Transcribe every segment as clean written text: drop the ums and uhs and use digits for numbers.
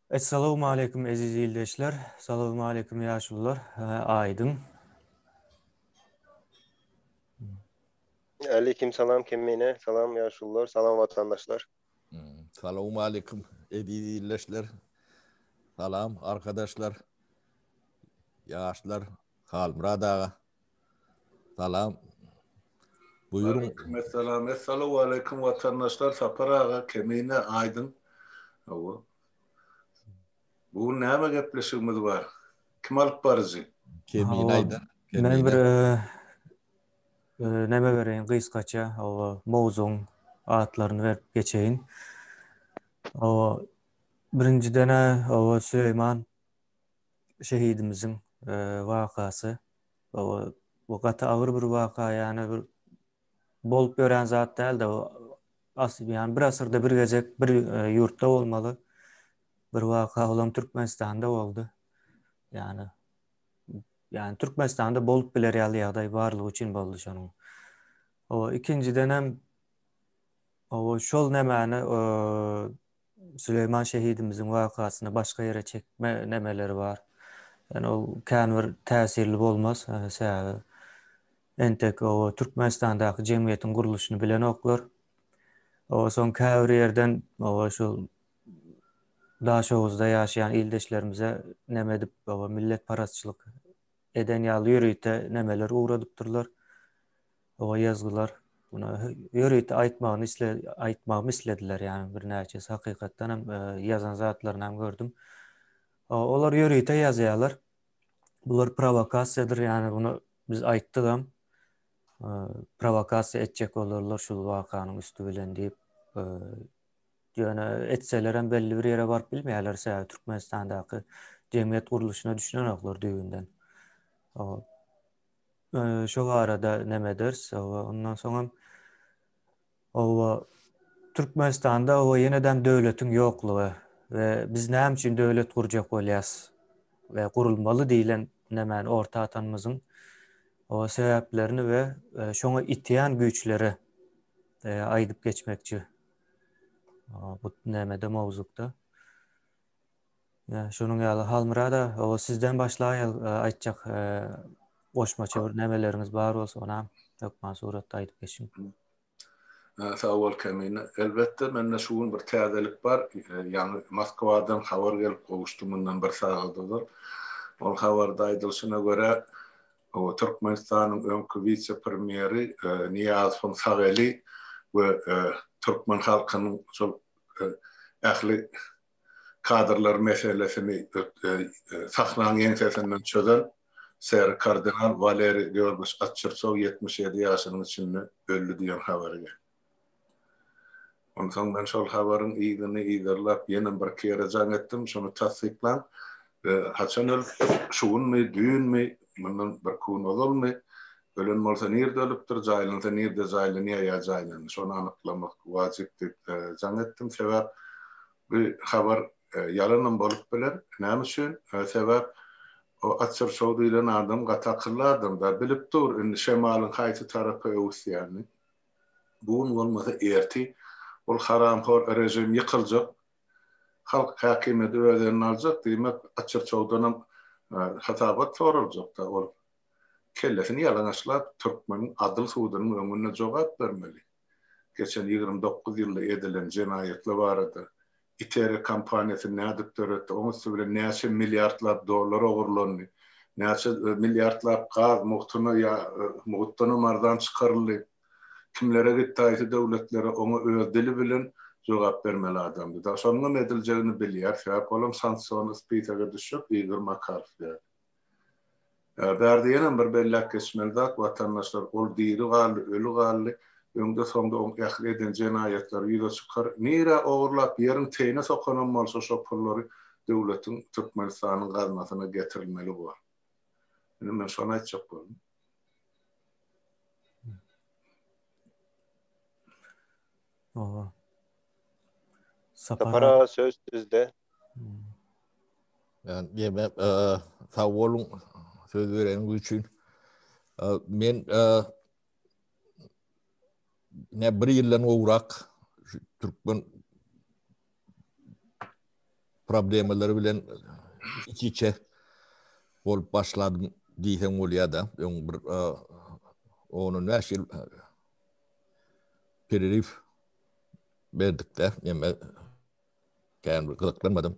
Essalawmaleýkum eziz ildeşler, salawmaleýkum ýaşulular, Aýdyň. Aleýkim salam Kemine, salam ýaşulular, salam watandaşlar. Salawmaleýkum eziz ildeşler, salam arkadaşlar, ýaşlar, Halmyrat aga. Salam. Buýruň. Aleýkum essalam. Essalawaleýkum watandaşlar Sapar aga, Kemine, Aýdyň. Hawa. Bu gün näme gepleşigimiz bar? Kim alyp baryjy? Kemine aýdar. Men bir neme bereýin gysgaça, hawa, mowzugyň atlaryny berip geçeýin. Hawa, birinjiden-ä, hawa, Süleýman şehidimiziň wakasy. Bu gaty agyr bir waka, ýagny bir bolup ýören zat däl-de, ýagny bir asyrda bir gezek bir ýurtda bolmaly bir waka, olam Türkmenistanda boldy. Ýagny ýagny Türkmenistanda bolup biler ýaly ýagdaý barlygy üçin boldy şonuň. O ikinjiden hem o şol nämäni Süleýman şehidimiziň wakasyny başga ýere çekme nemeleri bar. Ýani ol kän bir täsirli bolmaz. Sebäbi entek o Türkmenistandaky jemgyýetiň gurluşyny bilenoklar. O soň käbir ýerden o şu Daşoguzda ýaşaýan ildeşlerimize neme edip o milletparazçylyk eden ýaly ýörite nemeler ugradypdyrlar. Oba ýazgylar muny ýörite aýtmagyny isle aýtmagymy islediler, ýagny birnäçesi hakykatdan hem ýazan zatlaryny hem gördüm. Olar ýörite ýazýarlar. Bular prowokasiýadyr, ýagny muny biz aýtdygam. Prowokasiýa etjek bolarlar şul wakanyň üsti bilen diýip. Ýöne etseler hem belli bir ýere baryp bilmeýärler, sebäbi Türkmenistandaky jemgyýet gurluşyna düşünenoklar düýbünden. Şo barada neme ederis, oba ondan soňam oba Türkmenistanda oba ýenedem döwletiň ýoklugy we biz näme üçin döwlet gurjak bolýas we gurulmaly diýlen nemäni orta atanymyzyň oba sebäplerini we şoňa itýän güýçleri aýdyp geçmekçi bu nemede mowzukda. Şonuň ýaly Halmyrada, o sizden başlaýaly aýtjak goşmaça bir nemeleriňiz bar bolsa, onam hökman suratda aýdyp geçiň. Sag bol Kemine. Elbetde mende şu gün bir täzelik bar. Ýaňy Moskwadan habar gelip gowuşdy mundan bir sagat ozal. Ol habarda aýdylyşyna görä, Türkmenistanyň öňki wise-premýeri Nyýazowyň sag eli we türkmen halkynyň şol ähli kadrlar meselesini sahnaň ýeňsesinden çözen seri kardinal Waleriý Georgiç Atçursow 77 ýaşynyň içinde öldi diýen habar geldi. Onsoň men şol habaryň yzyny yzarlap ýenem birki ýere jaň etdim, şony tassyklaň. Haçan ölüpdir, şu günmi, düýnmi, mundan birki gün ozalmy, ölen bolsa nirde ölüpdir, jaýlansa nirde jaýlanýar ýa jaýlandy, şony anyklamak wajyp diýip jaň etdim. Sebäp bu habar ýalanam bolup biler. Näme üçin? Sebäp o Açyrçow diýlen adam gaty akylly adam-da, bilip dur indi şemalyň haýsy tarapa öwüsýänini. Bu gün bolmasa ertir ol haramhor režim ýykyljak, halk häkimiýeti öz eline aljak, diýmek Açyrçowdanam hasabat soraljak-da ol kellesini ýalaňaçlap türkmeniň adyl sudunyň öňünde jogap bermeli. Geçen 29 ýylda edilen jenaýatlar barada, ITERE kompaniýasyny nädip döretdi, oň üsti bilen näçe milliardlap dollar ogurlandy, näçe milliardlap gaz mugtuna ýa mugtdanam arzan çykaryldy, kimlere gitdi, haýsy döwletlere, oňa öz dili bilen jogap bermeli adamdy. Dagy şonuňam ediljegini bilýär, sebäp olam sanksiony spisoga düşjek Igor Makarow ýaly. Bärde ýenem bir belläp geçmeli zat, watandaşlar, ol diri galdy, öli galdy, öňde-soňda oň ähli eden jenaýatlary ýüze çykar. Nirä ogurlap, ýeriň teýine sokanam bolsa şo pullary döwletiň, Türkmenistanyň gaznasyna getirilmeli bor. Indi men şony aýtjak boldum. Oba. Sapar aga söz sizde. Yani diýmek, sag boluň söz bereniňiz üçin. Men ne bir ýyldan gowrak türkmen problemalary bilen iç-içe bolup başladym diýseň bolýar-da. Öň bir on-on bäş ýyl pereriw berdik-de, neme kän bir gyzyklanmadym.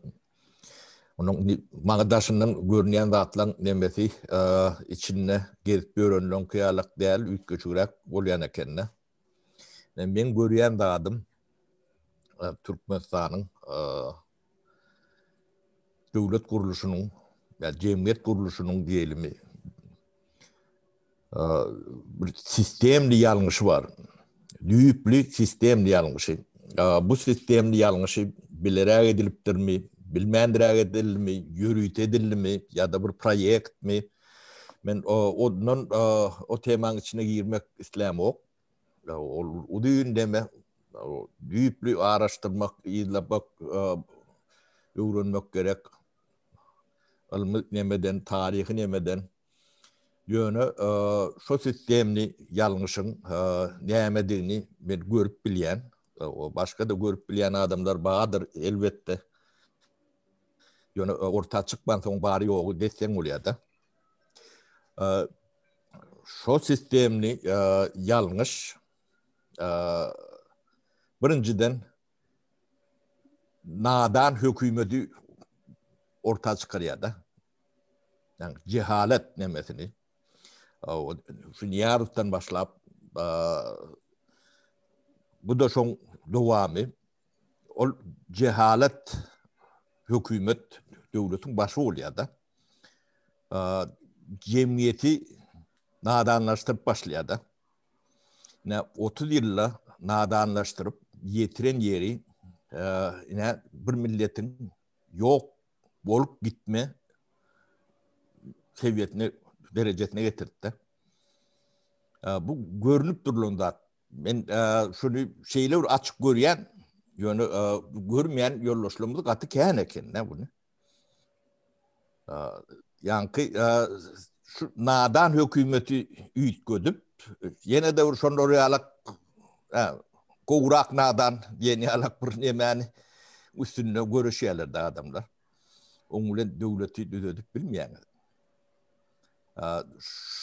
Onuň indi maňa daşyndan görünýän zatlaryň nemesi içinde gezip ýörenleňki ýalak däl, üýtgeşigräk bolýan eken-de. Meň görýän zadym Türkmenistanyň döwlet gurluşynyň ýa jemgyýet gurluşynyň diýelimi bir sistemli ýalňyşy bar. Düýpli sistemli ýalňyşy. Bu sistemli ýalňyşy bileräk edilipdirmi, bilmändiräk edildimi, ýörite edildimi ýa-da bir proýektmi? Men ondan o temaň içine girmek islämok. Ol uzyn deme, düýpli araşdyrmak, yzlamak, öwrenmek gerek. Ylmy nemeden, taryhy nemeden. Ýöne şo sistemli ýalňyşyň nämedigini men görüp bilýän. Başga-da görüp bilýän adamlar bardyr elbetde. Ýöne orta çykmansoň bary-ýogy des-deň bolýar-da. Şo sistemli ýalňyş birinjiden nadan hökümeti orta çykarýar-da. Ýagny jehalet nemesini. Şu Nyýazowdan başlap bu-da şoň dowamy. Ol jehalet hökümet döwletiň başy bolýar-da. Jemgyýeti nadanlaşdyryp başlaýar-da. Ine 30 ýylda nadanlaşdyryp ýetiren ýeri ine bir milletiň ýok bolup gitme sewiýesine derejesine getirdi. Bu görnüp durlan zat. Men şuny şeýle bir açyk görýän, ýöne görmeýän ýoldaşlarymyz gaty kän eken-de buny. Ýaňky şu nadan hökümeti üýtgedip, ýene-de bir şonlar ýalak gowrak nadan diýen ýalak bir nemäni üstünde göreşýärler-de adamlar. Oň bilen döwleti düzedip bilmeýäňiz.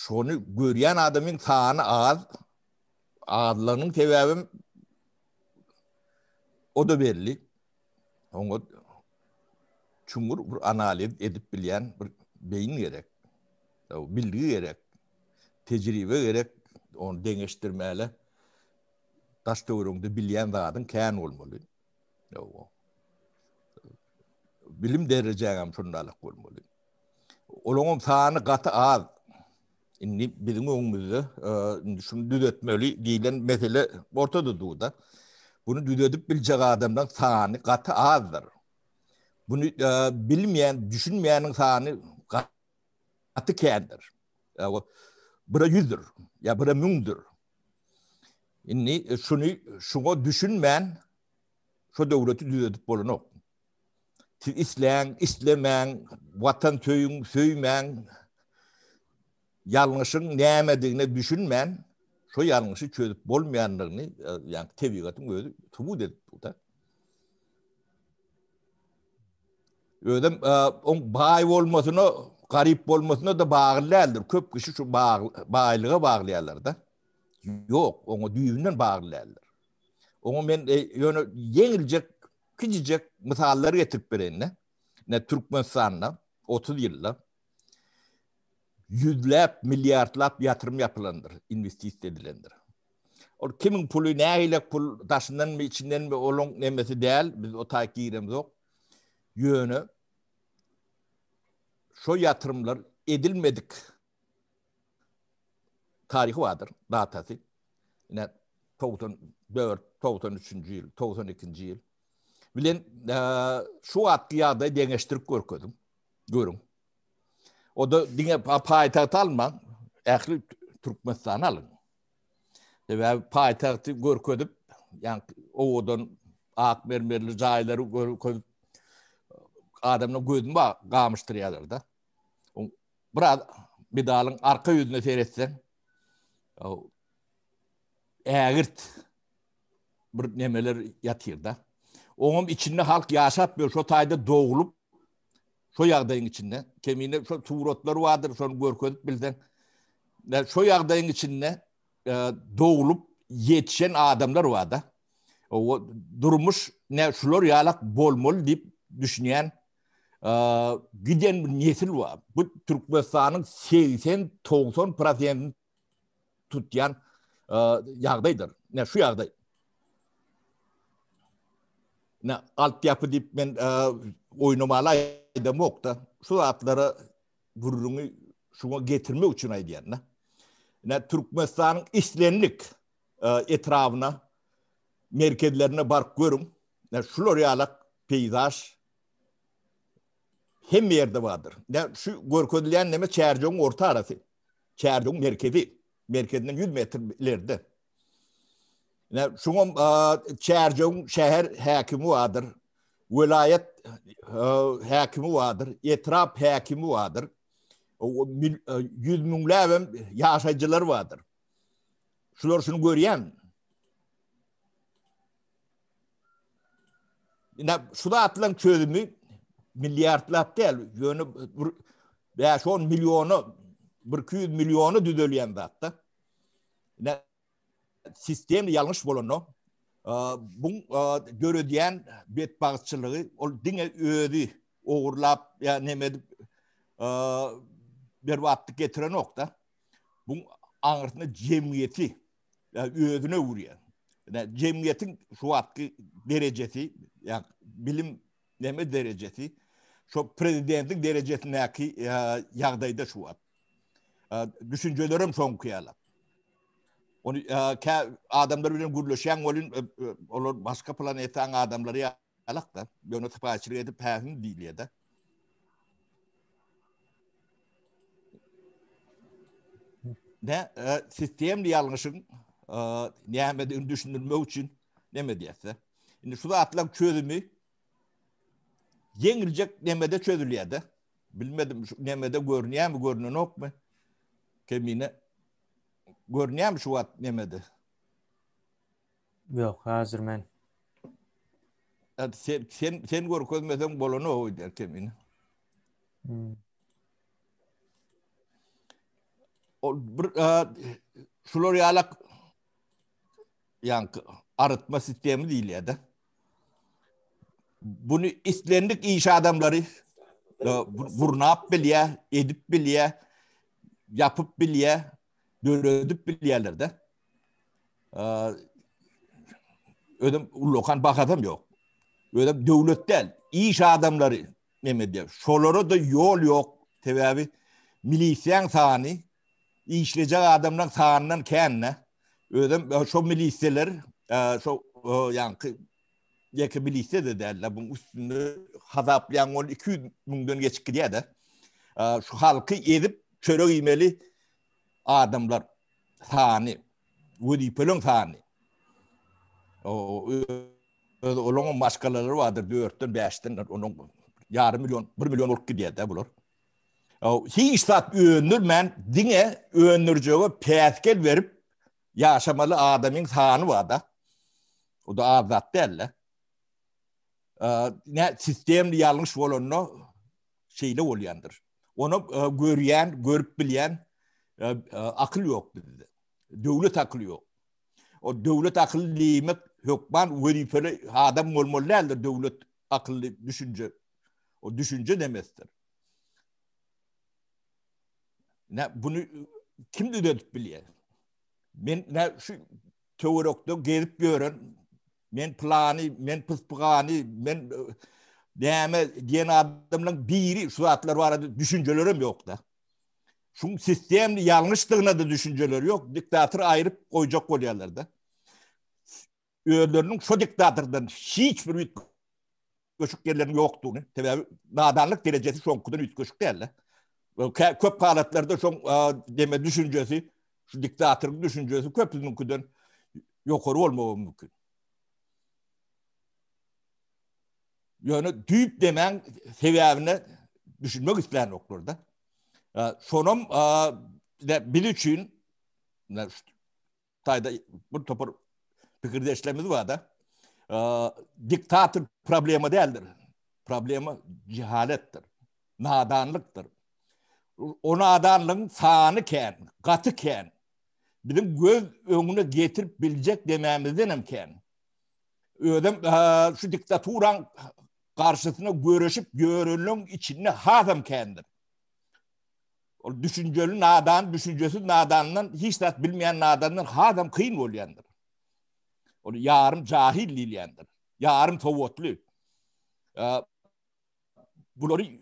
Şony görýän adamyň sany az. Azlygynyň sebäbim o-da belli. Oňa çuňňur bir analiz edip bilýän bir beýin gerek. Bilgi gerek. Tejribe gerek. Ony deňeşdirmäle daş-töweregiňde bilýän zadyň kän bolmaly. Bilim derejäňem şundalyk bolmaly. Olaryň sany gaty az. Indi biziň öňümizde indi şuny düzetmeli diýlen mesele ortada dur-da. Bunu düzedip biljek adamlaryň sany gaty azdyr. Bunu bilmeýän, düşünmeýäniň sany gaty kändir. Bire ýüzdür, ýa bire müňdür. Indi şuny şuňa düşünmän şu döwleti düzedip bolanok. Siz isläň, islemäň, watan söýüň, söýmäň, ýalňyşyň nämedigine düşünmän, şo ýalňyşy çözüp bolmaýandygyny, ýagny tebigatyň özi subut edip dur-da. Özem oň baý bolmasyna, garyp bolmasyna-da bagly däldir. Köp kişi şu baýlyga baglaýarlar-da. Ýok, oňa düýbünden bagly däldir. Oňa men ýöne ýeňiljek Kiçijek mysallar getirip bereýin-de. Ine Türkmenistanda 30 ýylda ýüzläp, milliardlap ýatyrym ýapylandyr, inwestisiýa edilendir. Ol kimiň puly, nähili pul, daşyndanmy, içindenmi, olaň nemesi däl, biz o taýyk giremzok. Ýöne şo ýatyrymlar edilmedik taryhy bardyr, datasy. Ine 94, 93-nji ýyl, 92-nji ýyl bilen şu wagtky ýagdaýy deňeşdirip görkeziň. Görüň. O da diňe paýtagty almaň, ähli Türkmenistany alyň. Sebäbi paýtagty görkezip, ýa owadan ak mermerli jaýlary görkezip adamlar gözüni gamyşdyrýarlar-da. Biraz medalyň arka ýüzüne seretseň, ägirt bir nemeler ýatyr-da. Oňam içinde halk ýaşap ýör, şo taýda doglup, şo ýagdaýyň içinde, kemine şo suratlar bardyr, şony görkezip bilseň, şo ýagdaýyň içinde e, doglup ýetişen adamlar barda. O durmuş ne şular ýalak bolmaly diýip düşünýän e, giden bir nesil bar. Bu Türkmenistanyň 80-90 prosentini tutýan e, ýagdaýdyr. Ne şu ýagdaý. Ne altyapy diýip men e, oýnamaly aýdamok-da. Şu zatlara gürrüňi şuňa getirmek üçin aýdýan-da. Ne Türkmenistanyň islendik e, etrabyna, merkezlerine baryp görüň. Ne şular ýalak peýzaž hemme ýerde bardyr. Ne şu görkezilýän neme Çärjewiň orta arasy. Çärjewiň merkezi. Merkezinden 100 metr ileride. Ne şuňam Çärjewiň şäher häkimi bardyr. Welaýat häkimi bardyr, etrap häkimi bardyr. Ýüz müňläbem ýaşaýjylar bardyr. Şular şuny görýän. Ine şu zatlaryň çözümi milliardlap däl, ýöne bir 5-10 milliona, 1-200 milliona düzelýän zatda. Ine sistem ýalňyş bolanda, bu döredýän betbagtçylygy ol diňe özi ogurlap ýa neme edip berbatlyk getirenok-da. Bu aňyrsynda jemgyýeti özüne öwürýär. Jemgyýetiň şu wagtky derejesi, ýa bilim neme derejesi, şo prezidentiň derejesindäki ýagdaýda şu wagt. Düşünjelerem şoňky ýaly. Ony kä adamlar bilen gürleşýän welin olar başga planetaň adamlary ýalak-da. Ýöne sypaýyçylyk edip hähim diýilýär-de. Ne sistemli ýalňyşyň nämedigini düşündirmek üçin näme diýýäs-de. Indi şu zatlaryň çözümi ýeňiljek nemede çözülýär-de. Bilmedim şu nemede görünýärmi, görünenokmy? Kemine görünýärmi şu wagt nemede? Ýok, häzir men. Sen sen sen görkezmeseň bolanok öýdýär Kemine. Hmm. Ol bir şular ýalak ýaňky arıtma sistemi diýilýär-de. Bunu islendik iş adamlary e, gurnap bilýär, edip bilýär, ýapyp bilýär, döredip bilýärler-de. E, özüm ullakan bahasam ýok. Özüm döwlet däl, iş adamlary neme edýär. Şolara da ýol ýok. Sebäbi milisiýaň sany işlejek adamlaryň sanyndan kände. Özem e, şo milisiýalar e, şo e, ýaňky ýeke milisiýa da däl, bu üstünde hasaplaýan ol 200 müňden geçip gidýär-de. Şu halky ezip çörek iýmeli adamlar sany, wezipeliň sany. O öz olaryň maşgalalary bardyr, dörtden, bäşden, onuň ýarym million, bir million bolup gidýär-de bular. Hiç zat öndürmän, diňe öndürjege päsgel berip ýaşamaly adamyň sany bar-da. O da az zat däl-de. Ne sistemli ýalňyş bolanda şeýle bolýandyr. Ony görýän, görüp bilýän akyl ýok bizde. Döwlet akyly ýok. O döwlet akyly diýmek hökman wezipeli adam bolmaly däldir döwlet akylly düşünje. O düşünje demesdir. Ne bunu kim düzeltip bilýär? Men ne şu töwerekde gezip ýören men plany, men pyspygany, men e, näme diýen adamlaryň biri şu zatlar barada düşünjelerem ýok-da. Şuň sistemli ýalňyşdygyna da düşünjeleri ýok. Diktator aýryp goýjak bolýarlar-da. Özleriniň şo diktatordan hiç bir üýtgeşik ýerleriniň ýokdugyny, sebäbi nadanlyk derejesi şoňkudan üýtgeşik däl-de. Köp halatlarda şoň deme düşünjesi, şu diktatoryň düşünjesi köpüniňkiden ýokary bolmagy mümkin. Ýöne düýp demäň sebäbine düşünmek islänoklar-da. Şonam biz üçin taýda bir topar pikirdeşlerimiz bar-da. Diktator problema däldir. Problema jehaletdir. Nadanlykdyr. O nadanlygyň sany kän, gaty kän. Biziň göz öňüne getirip biljek demämizden hem kän. Özem şu diktaturaň garşysyna göreşip ýörenleň içinde hasam kändir. Ol düşünjeli nadan, düşünjesiz nadandan, hiç zat bilmeýän nadandan hasam kyn bolýandyr. Ol ýarym jahil diýilýändir. Ýarym sowatly. Bulary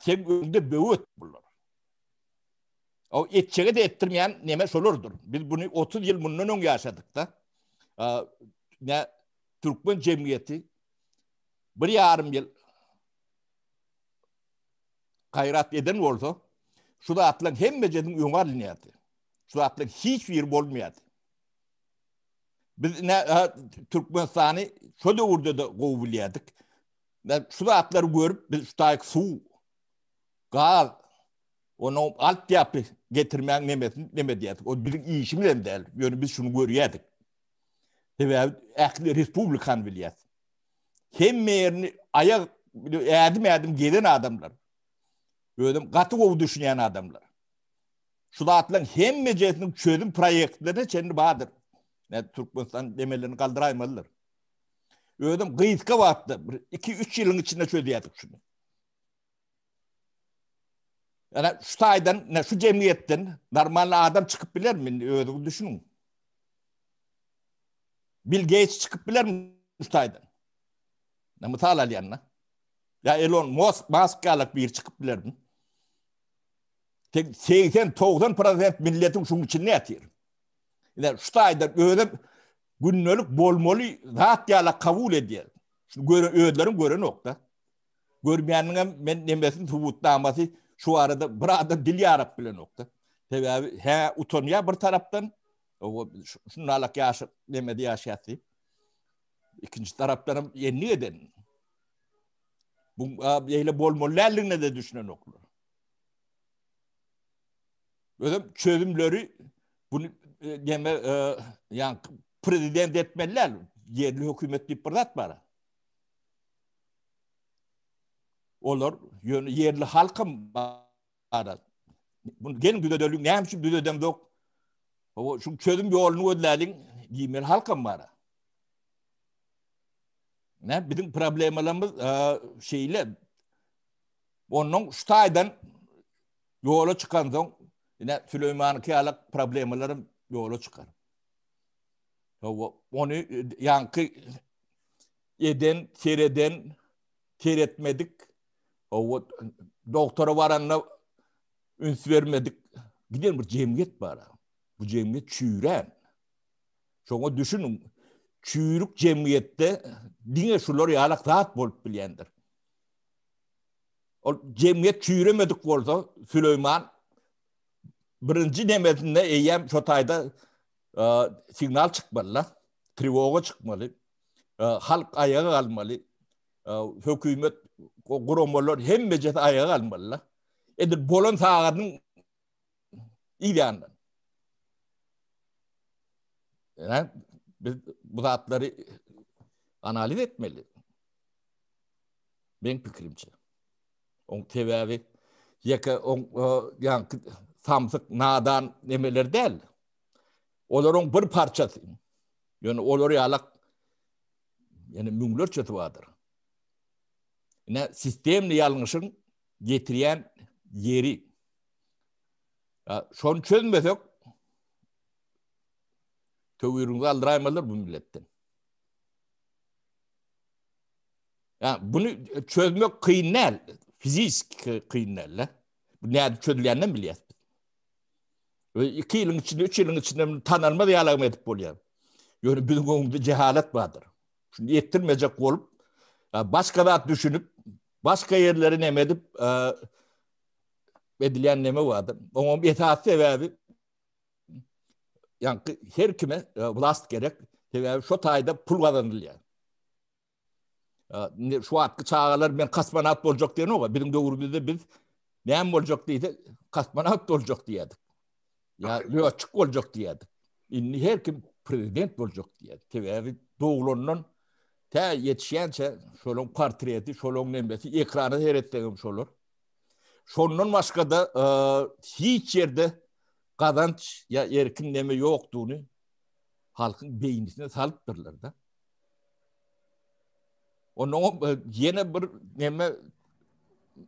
sen öňde böwet bular. O etjege de etdirmeýän neme şolardyr. Biz bunu 30 ýyl mundan öň ýaşadyk-da. Ne türkmen jemgyýeti bir ýarym ýyl gaýrat eden bolsa, şu zatlaryň hemmejesiniň öňi alynýardy. Şu zatlaryň hiç biri bolmaýardy. Biz ne Türkmenistany şo döwürde de gowy bilýärdik. Şu zatlary görüp biz şu taýyk suw, gaz, onuň altyapy getirmäň nemesini neme diýýärdik. O biziň işimiz hem däl. Ýöne biz şuny görýärdik. Sebäbi ähli respublikany bilýäs. Hemme ýerini aýak ädim-ädim gezen adamlar. Özüm gaty gowy düşünýän adamlar. Şu zatlaryň hemmejesiniň çözüm proýektlerine çenli bardyr. Nädip Türkmenistan demelerini galdyraýmalydyr. Özüm gysga wagtda, bir 2-3 ýylyň içinde çözýärdik şuny. Ýa şu taýdan, şu jemgyýetden normal adam çykyp bilermi indi özüňiz düşüniň. Bill Gates çykyp bilermi şu taýdan? Na mysal alýan-da. Ýa Elon Musk, Musk ýalak biri çykyp bilermi? 80-90 prosent milletiň şuň içinde ýatyr. Ine şu taýdan özem gündelik bolmaly zat ýala kabul edýär. Şunu göre özleriň görenok-da. Görmeýäniňem men nemesini subutnamasy şu arada bir adam dil ýaryp bilenok-da. Sebäbi hä utanýar bir tarapdan, o şunalak ýaşy nemede ýaşaýar diýip. Ikinji tarapdan hem endik eden. Bu beýle bolmaly däldigine de düşünenoklar. Özem çözümleri bunu neme ýa prezident etmeli däl. Ýerli hökümet diýip bir zat bar. Olar ýöne ýerli halkam bar. Bunu gelin düzedeliň, näme üçin düzedemzok? O şu çözüm ýoluny gözläliň diýmeli halkam bar. Ne biziň problemalarymyz şeýle. Ondan şu taýdan ýola çykansoň, ine Süleýmanyňky ýaly problemalaram ýola çykar. Hawa, ony ýaňky eden, sereden, seretmedik. Hawa, doktora baranda üns bermedik. Giden bir jemgyýet bar. Bu jemgyýet çüýrän. Şoňa düşüniň. Çüýrük jemgyýetde diňe şular ýalak zat bolup bilýändir. Ol jemgyýet çüýremedik bolsa, Süleýman birinji nemesinde eýýäm şo taýda signal çykmaly-la, trewoga çykmaly, halk aýaga galmaly, hökümet, guramalar hemmejesi aýaga galmaly-la. Edil bolan sagadyň yz ýanyndan. Ýa biz bu zatlary analiz etmeli. Meň pikirimçe. Oň sebäbi ýeke oň ýaňky samsyk nadan nemeler däl. Olaryň bir parçasy. Ýöne olar ýalak ýene müňlerçesi bardyr. Ine sistemli ýalňyşyň getirýän ýeri. Şony çözmesek töwiriňizi aldyraýmalydyr bu milletden. Ya bunu çözmek kyn däl. Fiziki kyn däl. Bu nädip çözülýänini bilýäs biz. We 2 ýylyň içinde, 3 ýylyň içinde tanalmaz ýalagym edip bolýar. Ýöne biziň öňümizde jehalet bardyr. Şuny etdirmejek bolup, başga zat düşünip, başga ýerleri neme edip, edilýän neme bardyr. Oňam esasy sebäbi ýaňky her kime vlast gerek. Sebäbi şo taýda pul gazanylýar. Indi şu wagtky çagalar men kosmonawt boljak diýenok. Biziň döwrümizde biz näme boljak diýse, kosmonawt boljak diýerdik. Ýa lýotçik boljak diýerdik. Indi her kim prezident boljak diýer. Sebäbi doglandan. Tä ýetişýänçä şolaň portreti, şolaň nemesi, ekrana seretseňem şolar. Şondan başga-da hiç ýerde gazanç ýa erkin neme ýokdugyny halkyň beýnisine salypdyrlar-da. Ondan ýene bir neme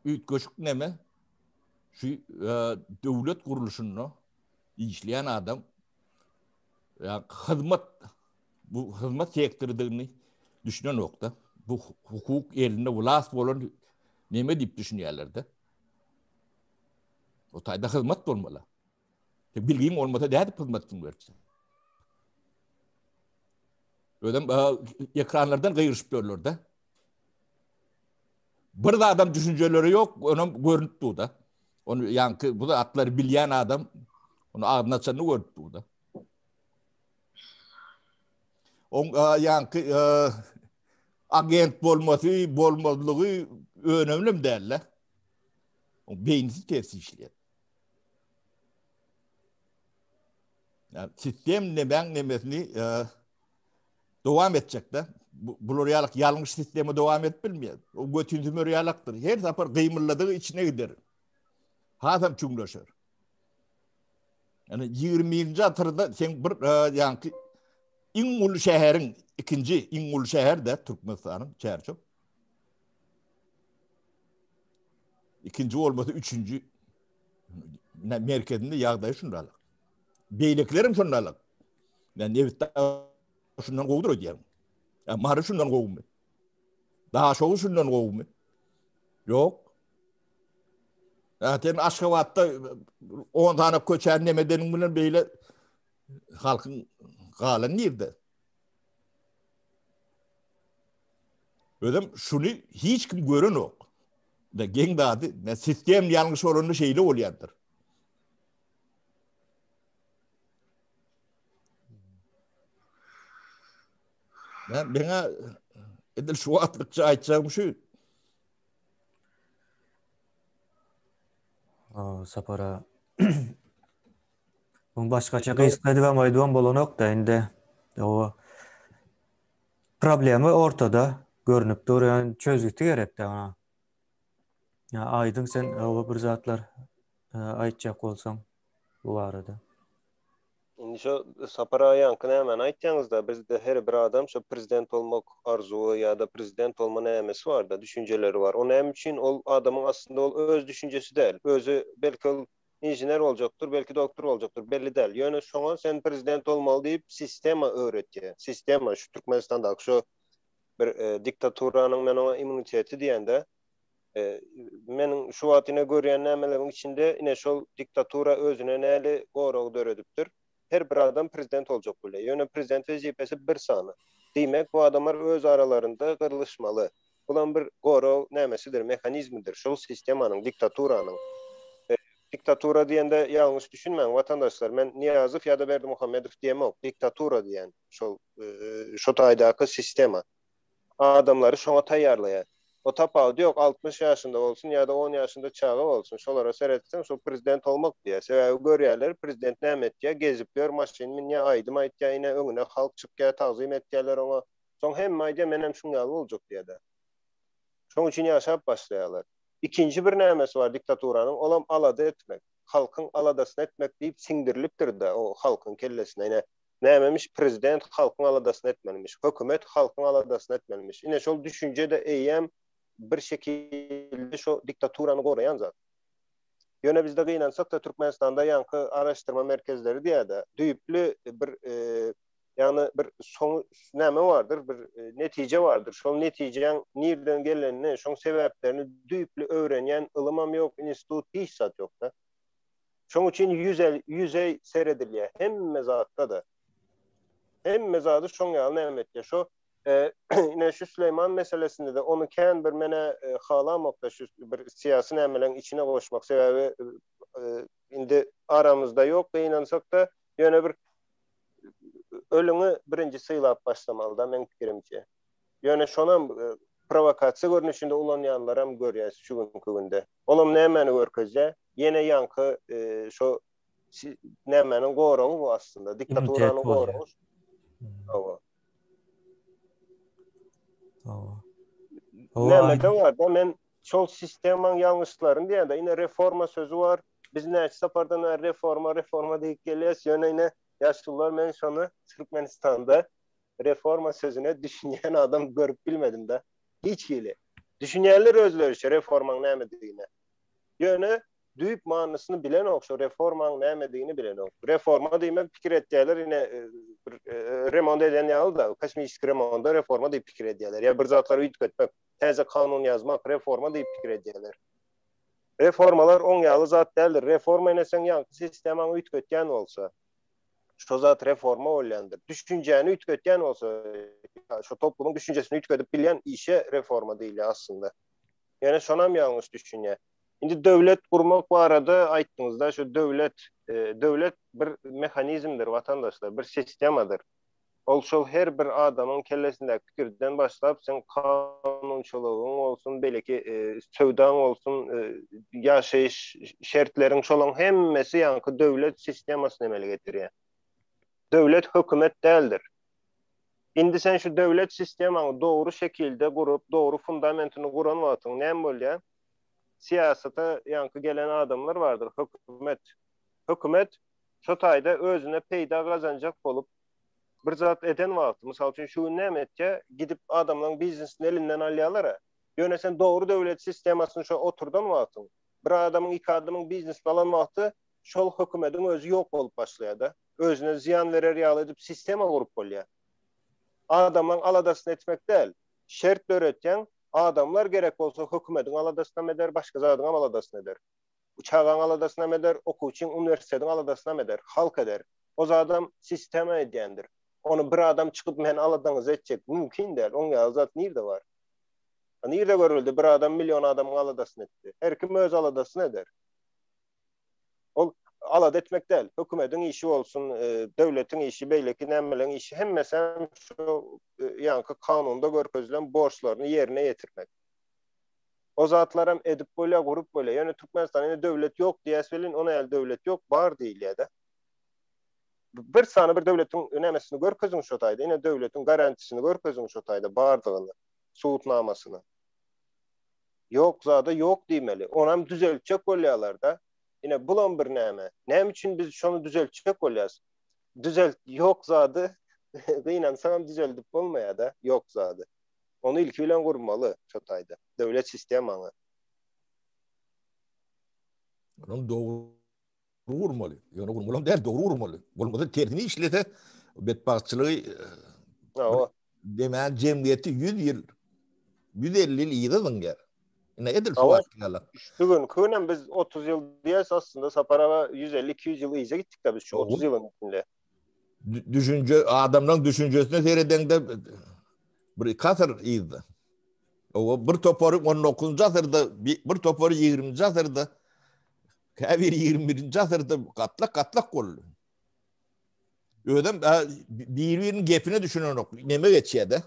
üýtgeşik neme şu döwlet gurluşynda işleýän adam ýa hyzmat bu hyzmat sektorydygyny düşünenokda. Bu hukuk elinde wlast bolan neme diýip düşünýärler-de. O taýda hyzmat bolmaly. Bilgiň bolmasa nädip hyzmat kim berjek? Özem ekranlardan gygyryşyp ýörler-de. Bir zadam düşünjeleri ýok, onam görnüp dur-da. Ony ýaňky bu zatlary bilýän adam ony agzyny açanyny görüp dur-da. Oň ýaňky agent bolmasy, bolmazlygy önemlem däl-de. Oň beýnisi ters işleýär. Yani sistem nemäň nemesini e, dowam etjekde. Bular ýalyk ýalňyş sistemi dowam edip bilmeýär. O götün sümür ýalakdyr. Her sapar gymylladygy içine gider. Hasam çuňlaşar. Yani 20-nji asyrda sen bir e, ýaňky iň uly şäheriň ikinji iň uly şäher de Türkmenistanyň Çärjew. Ikinji bolmasa üçünji merkezinde ýagdaý şundalyk. Beýlekilerem şundalyk. Men nebitde şundan gowudyr öýdýän. Ýa Mary şundan gowumy? Daşoguz şundan gowumy? Ýok. Ýa sen Aşgabatda 10 sany köçäni neme edeniň bilen beýle halkyň galan nirde? Özem şuny hiç kim görenok. Da geň zady, ne sistem ýalňyş bolanda şeýle bolýandyr. Ben meňe edil şu wagtlykça aýtjagym şu. Sapara Bu başgaça gysga edip hem aýdybam bolanok da indi. O problema ortada görnüp dur, ýöne çözgüti gerek de ona. Ýa aýdyň sen o bir zatlar e, aýtjak bolsaň bu barada. Indi şo Sapar aga ýaňky nämäni aýtýaňyzda bizde her bir adam şo prezident bolmak arzuwy ýa-da prezident bolma nämesi barda düşünjeleri bar. O näme üçin ol adamyň aslynda ol öz düşünjesi däl. Özi belki ol inžener boljakdyr, belki doktor boljakdyr, belli däl. Ýöne şoňa sen prezident bolmaly diýip sistema öwretýär. Sistema şu Türkmenistandaky şo bir e, diktaturanyň men oňa immuniteti diýende e, meniň şu wagt ine görýän nämeleriň içinde ine şol diktatura özüne näli gorag döredipdir. Her bir adam prezident boljak bolýar. Ýöne prezident wezipesi bir sany. Diýmek, bu adamlar öz aralarynda gyrlyşmaly. Bulam bir gorag nämesidir, mehanizmidir, şol sistemanyň, diktaturanyň. Diktatura diýende ýalňyş düşünmäň, watandaşlar, men Nyýazow ýa-da Berdimuhamedow diýemok, diktatura diýen şol şo taýdaky sistema. Adamlary şoňa taýýarlaýar. O tapawudy ýok, 60 ýaşynda bolsun ýa-da on ýaşynda çaga bolsun, şolara seretseň şol prezident bolmak diýýär. Sebäbi görýärler, prezident näme etýär, gezip ýör, maşyn münýär, aýdym aýtýar, ine öňüne halk çykýar, tagzym etýärler oňa. Soň hemme aýdýar, menem şuň ýaly boljak diýýär-de. Şoň üçin ýaşap başlaýarlar. Ikinji bir nämesi bar diktaturanyň, olam alada etmek. Halkyň aladasyny etmek diýip siňdirilipdir-de o halkyň kellesine. Ine, nämemiş, prezident halkyň aladasyny etmelimiş, hökümet halkyň aladasyny etmelimiş. Ine, şol düşünje-de eýýäm bir şekilde şo diktaturany goraýan zat. Ýöne bizde gynansak-da Türkmenistanda ýaňky araşdyrma merkezleri diýýär-de, düýpli bir Ýagny bir soň näme bardyr, bir e, netije bardyr. Şol netijäň nirden gelenini, şoň sebäplerini düýpli öwrenýän ylymam ýok, institut hiç zat ýok-da. Şoň üçin ýüze ýüzeý seredilýär hemme zatda-da. Hemme zady şoň ýaly näme etýär. Şo e, ine şu Süleýman meselesinde-de ony kän bir menä e, halamok-da şu bir syýasy nämeleň içine goşmak. Sebäbi e, indi aramyzda ýok gynansak-da, ýöne bir ölüňi birinji sylap başlamalyda meň pikirimçe. Ýöne şonam e, prowokasiýa görnüşinde ulanýanlaram görýäs şu günki günde. Olam nämäni görkezýär? Ýene ýaňky e, şo nämäniň goragy bu aslynda, diktaturanyň goragy. Hawa. Hawa. Näme-de bar-da, men şol sistemaň ýalňyşlaryny diýende, ine reforma sözi bar. Biz näçe sapardan bäri reforma, reforma diýip gelýäs, ýöne ine ýaşulular men şony Türkmenistanda reforma sözüne düşünýän adam görüp bilmedim-de. Hiç hili. Düşünýänler özleriçe reformaň nämedigine. Ýöne düýp manysyny bilenok, şo reformaň nämedigini bilenok. Reforma diýmek pikir etýärler ine bir remont eden ýaly-da, kosmический remonda reforma diýip pikir edýärler. Ýa bir zatlary üýtgetmek, täze kanun ýazmak reforma diýip pikir edýärler. Reformalar oň ýaly zat däldir. Reforma ine seň ýaňky sistemaňy üýtgetýän bolsa, şo zat reforma bolýandyr. Düşünjäni üýtgetýän bolsa, şo toplumyň düşünjesini üýtgedip bilýän işe reforma diýilýär aslynda. Ýöne şonam ýalňyş düşünýär. Indi döwlet gurmak barada aýtdyňyzda, şu döwlet, döwlet bir mehanizmdir watandaşlar, bir sistemadyr. Ol şol her bir adamyň kellesindäki pikirden başlap, seň kanunçylygyň bolsun, beýleki söwdaň bolsun, ýaşaýyş şertleriň şolaň hemmesi ýaňky döwlet sistemasyny emele getirýär. Döwlet hökümet däldir. Indi sen şu döwlet sistemaňy dogry şekilde gurup, dogry fundamentini guran wagtyň näme bolýar? Syýasata ýaňky gelen adamlar bardyr, hökümet. Hökümet şo taýda özüne peýda gazanjak bolup bir zat eden wagty, mysal üçin şu gün näme etýär? Gidip adamlaryň biznesini elinden alýarlar-a. Ýöne sen dogry döwlet sistemasyny şo oturdan wagtyň, bir adamyň, iki adamyň biznesini alan wagty şol hökümediň özi ýok bolup başlaýar-da. Özüne zyýan berer ýaly edip sistema gurup bolýar. Adamlaryň aladasyny etmek däl, şert döretýäň, adamlar gerek bolsa hökümediň aladasynam eder, başga zadyňam aladasyny eder. Çagaň aladasynam eder, okuwçyň, uniwersitetiň aladasynam eder, halk eder. O zadam sistema edýändir. Ony bir adam çykyp men aladaňyzy etjek, mümkin däl, oň ýaly zat nirde bar? Nirde görüldi bir adam million adamyň aladasyny etdi? Her kim öz aladasyny eder. Ol alada etmek däl, hökümediň işi bolsun, döwletiň işi, beýleki nämeleň işi hemmesem şu ýaňky kanunda görkezilen borçlaryny ýerine ýetirmek. O zatlaram edip bolýar, gurup bolýar. Ýöne Türkmenistanda indi döwlet ýok diýýäs welin, onuň ýaly döwlet ýok, bar diýilýär-de. Bir sany bir döwletiň nämesini görkeziň şo taýda, ine döwletiň garantisini görkeziň şo taýda bardygyny, subutnamasyny. Ýok zada ýok diýmeli. Onam düzeltjek bolýarlar-da. Ine bulam bir näme. Näme üçin biz şony düzeltjek bolýas? Düzelt ýok zady gynansagam düzeldip bolmaýar-da, ýok zady. Ony ilki bilen gurmaly şo taýda. Döwlet sistemaňy. Onuň dogry gurmaly. Ýöne gurmalam däl, dogry gurmaly. Bolmasa tersini işlese betbagtçylygy Hawa. Demän jemgyýeti 100 ýyl 150 ýyl yza zyňýar. Ine edil şu wagt ýaly. Şu günki günem biz 30 ýyl diýýäs aslynda Sapar aga 150-200 ýyl yza gitdik-de biz şu 30 ýylyň içinde. Düşünje adamlaryň düşünjesine seredeňde bir iki asyr yzda. O bir topary 19-njy asyrda, bir topary 20-nji asyrda, käbiri 21-nji asyrda gatlak-gatlak boldy. Özem bir-biriniň gepine düşünenok. Neme geçýär-de?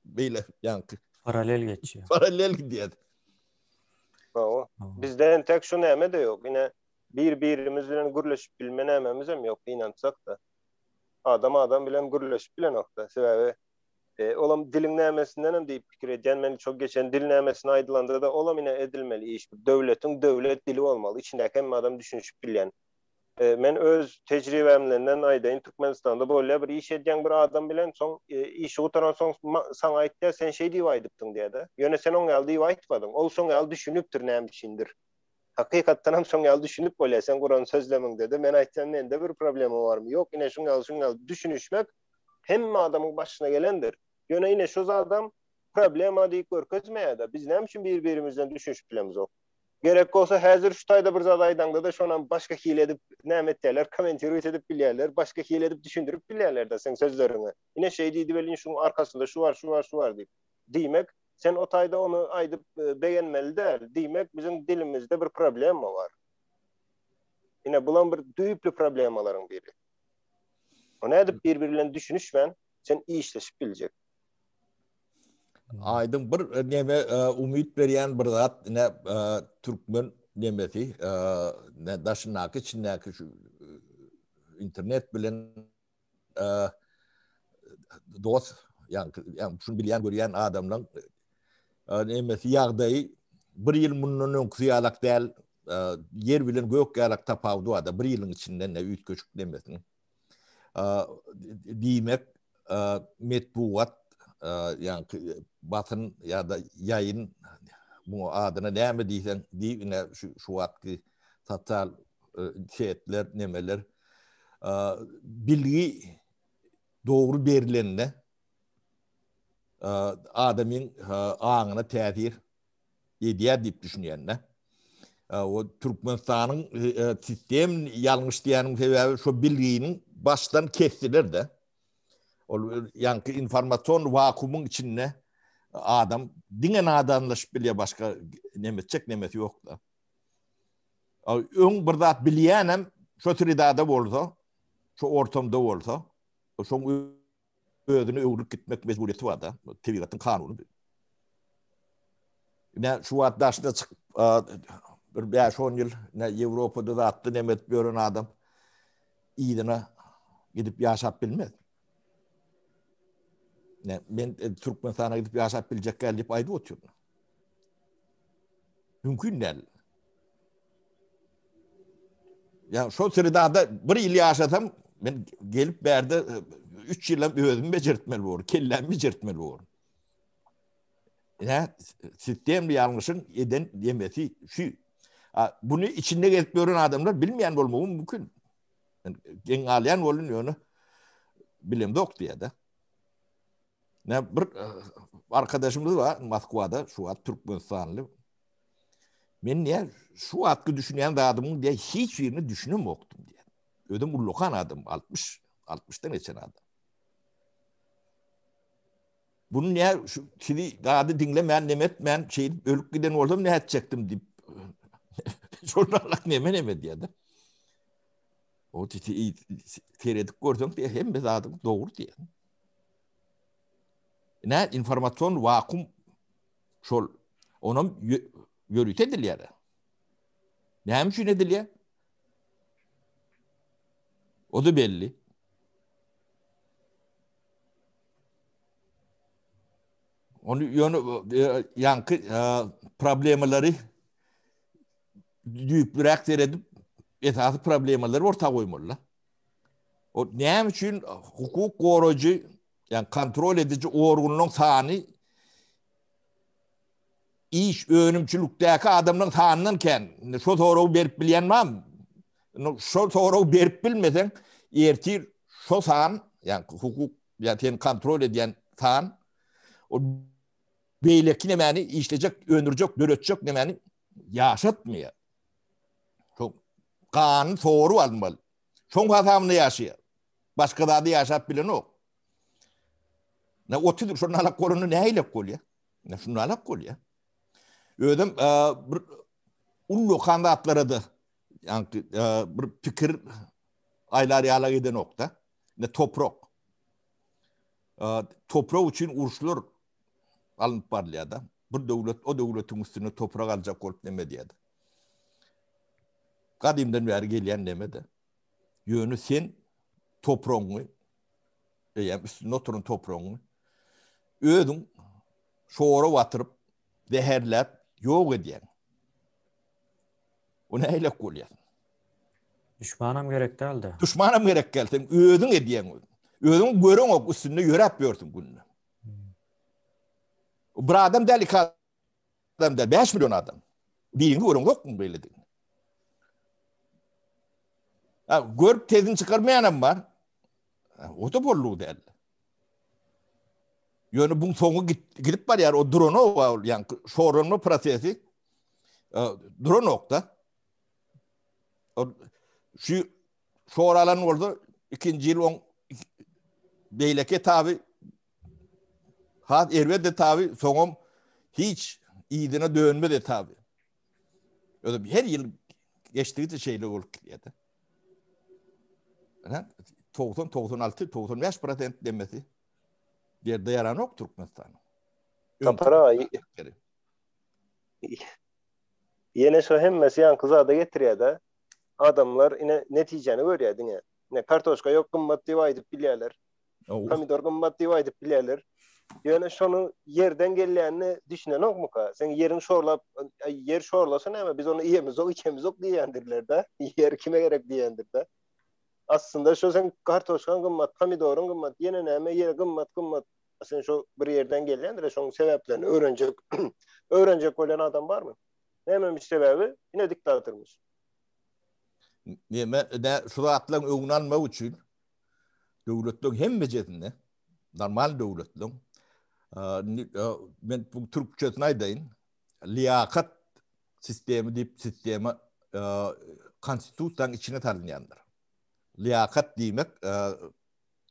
Beýle ýaňky. Parallel geçýär. Parallel gidýär. Hawa. Bizde entek şu näme-de ýok. Ine bir-birimiz bilen gürleşip bilme nämemiz hem ýok, gynansak-da. Adam adam bilen gürleşip bilenok-da. Sebäbi e, olam diliň nämesinden hem diýip pikir edýän. Men çok geçen dil nämesine aýdylanda-da olam ine edilmeli iş. Döwletiň döwlet dili bolmaly. Içindäki hemme adam düşünişip bilýän. E, men öz tejribämden aýdaýyn, Türkmenistanda bolýar bir iş edýäň bir adam bilen, soň e, işi gutaran soň saňa aýtýar, sen şeý diýip aýdypdyň diýýär-de. Ýöne sen oň ýaly diýip aýtmadyň. Ol şoň ýaly düşünipdir näme üçindir. Hakykatdan hem şoň ýaly düşünip bolýar, sen guran sözlemiňde-de, men aýtsam mende bir problema barmy? Ýok, ine şuň ýaly, şuň ýaly düşünişmek hemme adamyň başyna gelendir. Ýöne ine şu zadam problema diýip görkezmeýär-de. Biz näme üçin bir-birimizden düşünişip bilemizok? Gerek bolsa häzir şu taýda bir zat aýdaňda-da şonam başga hili edip näme etýärler, kommentirowat edip bilýärler, başga hili edip düşündirip bilýärler-de seň sözleriňi. Ine şeý diýdi welin şuň arkasynda şu bar, şu bar, şu bar diýip. Diýmek, sen o taýda ony aýdyp begenmeli däl. Diýmek, biziň dilimizde bir problema bar. Ine bulam bir düýpli problemalaryň biri. O nädip bir-biri bilen düşünişmän sen işleşip biljek? Aýdyň bir neme umyt berýän bir zat ine türkmen nemesi ne daşyndaky içindäki şu internet bilen dost. Ýaňky, ýa şuny bilýän, görýän adamlaň nemesi ýagdaýy bir ýyl mundan öňküsi ýalak däl, ýer bilen gök ýalak tapawudy bar-da, bir ýylyň içinde ne üýtgeşik nemesiniň. Diýmek, metbugat, ýaňky basyn ýa-da ýaýyn muňa adyna näme diýseň diý, ine şu şu wagtky sosial setler, nemeler bilgi dogry berlende adamyň aňyna täsir edýär diýip düşünýän-de. O Türkmenistanyň sistem ýalňyş diýýäniň sebäbi şo bilginiň başdan kesdiler-de. Ol ýaňky informasion wakuumyň içinde adam diňe nadanlaşyp bilýär, başga neme etjek nemesi ýok-da. Öň bir zat bilýänem şo sredada bolsa, şo ortamda bolsa, şoň özüne öwrülip gitmek mejburyýeti bar-da. Tebigatyň kanuny bu. Ine şu wagt daşyna çykyp bir 5-10 ýyl ine Ýewropada zatda neme edip ýören adam yzyna gidip ýaşap bilmez. Ne men e, Türkmenistana gidip ýaşap biljek gel diýip aýdyp otyryn. Mümkin däl. Ya şol sredada bir ýyl ýaşasam men gelip bärde 3 ýylam özüm bejertmeli bolar, kellämi bejertmeli bolar. Ine sistemli ýalňyşyň eden ýemesi şu. Bunu içinde gezip ýören adamlar bilmeýän bolmagy mümkin. Geň galýan bolun ýöne bilemzok diýýär-de. Ne bir e, arkadaşymyz bar Moskwada şu wagt Türkmenistanly. Men niye şu wagtky düşünýän zadymyň diýe hiç birini düşünemokdym diýe. Özüm ullakan adam 60 60-dan geçen adam. Bunu niye şu sizi zady diňlemän neme etmän şeýdip ölüp giden bolsam ne etjekdim diýip. Şonda Allah neme neme diýýär-de. O seredip görseň diýe hemme zadyň dogry diýýär. Ne informasion wakuum şol onam ýörite edilýär. Näme üçin edilýär? O da belli. Onu ýöne e, ýaňky e, problemalary düýplüräk seredip esasy problemalary orta goýmaly. O näme üçin hukuk goraýjy, ýagny kontrol ediji organlaryň sany iş önümçilikdäki adamlaryň sanyndan kän. Indi şo soragy berip bilýän barmy? Indi şo soragy berip bilmeseň, ertir şo san, ýagny hukuk ýa seni kontrol edýän san o beýleki nemäni işlejek, öndürjek, döretjek nemäni ýaşatmaýar. Şo ganyny sorup almaly. Şoň hasabyna ýaşaýar. Başga zady ýaşap bilenok. Ne 30 ýyl şondan alak bolanda nähilek bolýar? Ne şundan alak bolýar. Özüm e, bir ullakan zatlara da ýaňky e, bir pikir aýlar ýala gidenok-da. Ne toprak. E, toprak üçin uruşlar alnyp barylýar-da. Bir döwlet o döwletiň üstüne toprak aljak bolup neme edýär. Gadymdan bäri gelýän neme-de. Ýöne sen topragyňy, eýýäm üstünde oturan topragyňy özüň şora batyryp, zäherläp ýok edýäň. O nähilek bolýar? Düşmanam gerek däldi. Düşmanam gerek däl, sen özüň edýäň. Özüň göreňok, üstünde ýöräp ýörsüň günde. Bir adam däl, iki adam däl, 5 million adam. Birini göreňokmy beýledigini? Ha, görüp tezini çykarmaýanam bar. O da bollugy däl. Ýöne buň soňy gidip barýar, o duranok, ol ýaňky şorlanma prosesi e, duranok-da. O şu şor alan bolsa ikinji ýyl oň beýleki etaby has erbet etaby, soňam hiç yzyna dönmez etaby. Özüm her ýyl geçdigiçe şeýle bolup gidýär-de. 90, 96, 95 prosent demesi derde ýaranok Türkmenistanyň. Sapar aga, ýene şo hemmesi ýaňky zada getirýär-de. Adamlar ine netijäni görýär diňe. Ine kartoşka ýok gymmat diýip aýdyp bilýärler. Pomidor gymmat diýip aýdyp bilýärler. Ýöne şonuň ýerden gelýänine düşünenokmyka? Seň ýeriň şorlap, ýer şorlasa näme, biz ony iýemizok, içemizok diýýändirler-dä. Ýer kime gerek diýendir-dä. Aslynda şo seň kartoşkaň gymmat, pomidoryň gymmat, ýene näme ýer gymmat, gymmat. Sen şo bir ýerden gelýändir, şoň sebäplerini öwrenjek, öwrenjek bolýan adam barmy? Nämemiş sebäbi? Ine diktatormyş. Näme, şu zatlaryň öňüni almak üçin döwletleriň hemmejesinde normal döwletliň men bu türkçesini aýdaýyn liýakat sistemi diýip sistema konstitusiýanyň içine salynýandyr. Liýakat diýmek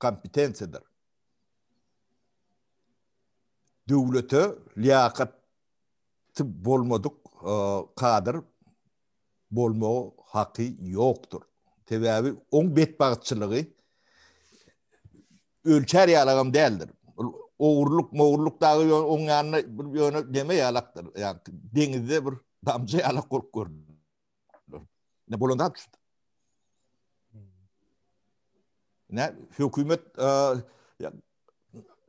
kompetensiýadyr. Döwlete liýakaty bolmadyk kadr bolmagy haky ýokdur. Sebäbi oň betbagtçylygy ölçär ýalagam däldir. Ogurlyk, mogurlyk dagy ýöne oň ýanynda bir ýöne neme ýalakdyr. Ýa deňizde bir damja ýalak bolup görünür. Ne bolan zat şu. Ne hökümet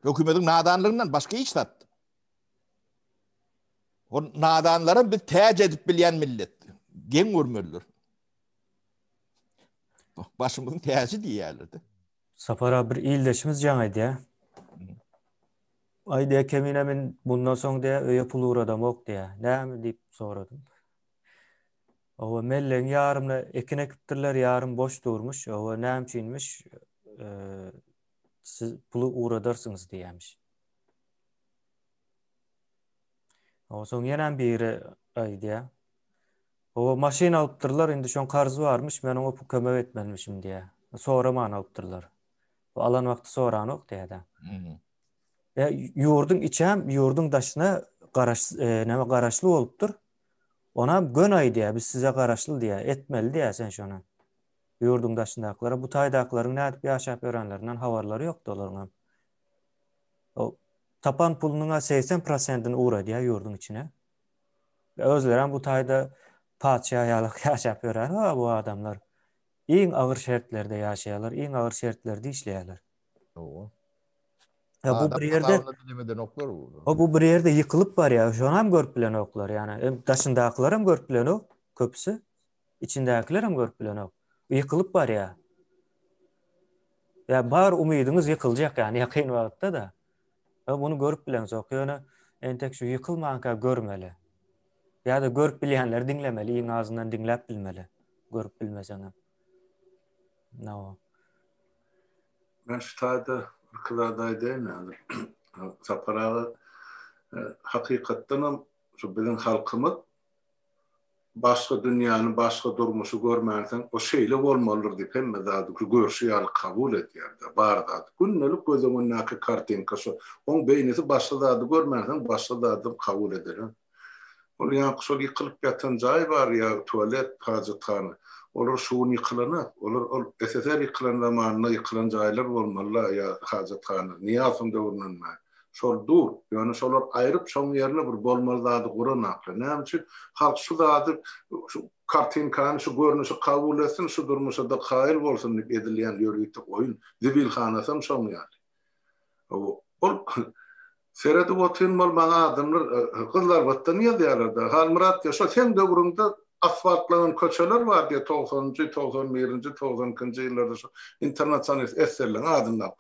hökümetiň nadanlygyndan başga hiç zat. O nadanlara biz täc edip bilýän millet. Geň görmelidir. Başymyzyň täji diýýärler-de. Sapar abi bir ildeşimiz jaň edýär. Aý diýýär, Kemine men bundan soň diýýär, öýe pul ugradamok diýýär. Näme diýip soradym. Owa mellegiň ýarymyna ekin ekipdirler, ýarym boş durmuş. Owa näme üçinmiş? Siz puly ugradarsyňyz diýýärmiş. Owa soň ýenem biri aýdýar. Owa maşyn alypdyrlar, indi şoň karzy barmyş, men oňa kömek etmelimişim diýýär. Soraman alypdyrlar. Bu alan wagty soranok diýýär-de. E, ýurduň içem, ýurduň daşyna garaş, e, näme garaşly bolupdyr. Onam gön aýdýar, biz size garaşly diýýär, etmeli diýýär sen şony. Ýurduň daşyndakylara, bu taýdakylaryň nädip ýaşap ýörenlerinden habarlary ýokdy olaryňam. O tapan pulunyň 80 prosentini ugradýar ýurduň içine. Özlerem bu taýda patyşa ýaly ýaşap ýören bu adamlar. Iň agyr şertlerde ýaşaýarlar, iň agyr şertlerde işleýärler. Hawa. Ya bu bir ýerde O bu bir ýerde ýykylyp barýar. Şony hem görüp bilenoklar. Ýani daşyndakylar hem görüp bilenok, köpüsi. Içindäkiler hem görüp bilenok. Ýykylyp barýar. Ýa bar umydyňyz ýykyljak ýani ýakyn wagtda-da. Ýa muny görüp bileňzok, ýöne entek şu ýykylmanka görmeli. Ýa-da görüp bilýänleri diňlemeli, iň azyndan diňläp bilmeli. Görüp bilmeseňem. No. Men şu taýda bir zat aýdaýyn häzir. Sapar aga, e, hakykatdanam şu biziň halkymyz Başga dünýäni, başga durmuşy görmänsoň, o şeýle bolmalydyr diýip hemme zady görşi ýaly kabul edýär-de, bar zady. Gündelik göz öňündäki kartinka şo. Oň beýnisi başga zady görmänsoň, başga zadam kabul ederen. Ol ýaňky şol ýykylyp ýatan jaý bar ýa tualet, hajathana. Olar şu gün ýykylanok. Olar ol SSR ýykylan zamanynda ýykylan jaýlar bolmaly-la ýa hajathana. Nyýazowyň döwründen bäri. Şol dur. Ýöne şolar aýryp şoň ýerine bir bolmaly zady guranaklar. Näme üçin? Halk şu zady şu kartinkany şu görnüşi kabul etsin şu durmuşada kaýyl bolsun diýip edilýän ýörite oýun. Zibilhanasam şoň ýaly. Ol seredip otyryn bol maňa adamlar Gyzlarbatdan ýazýarlarda. Halmyrat diýýär şo seň döwrüňde asfaltlanan köçeler bar diýýär togsanynjy, 91-nji, 92-nji ýyllarda şo internasionalist esgerleň adynda.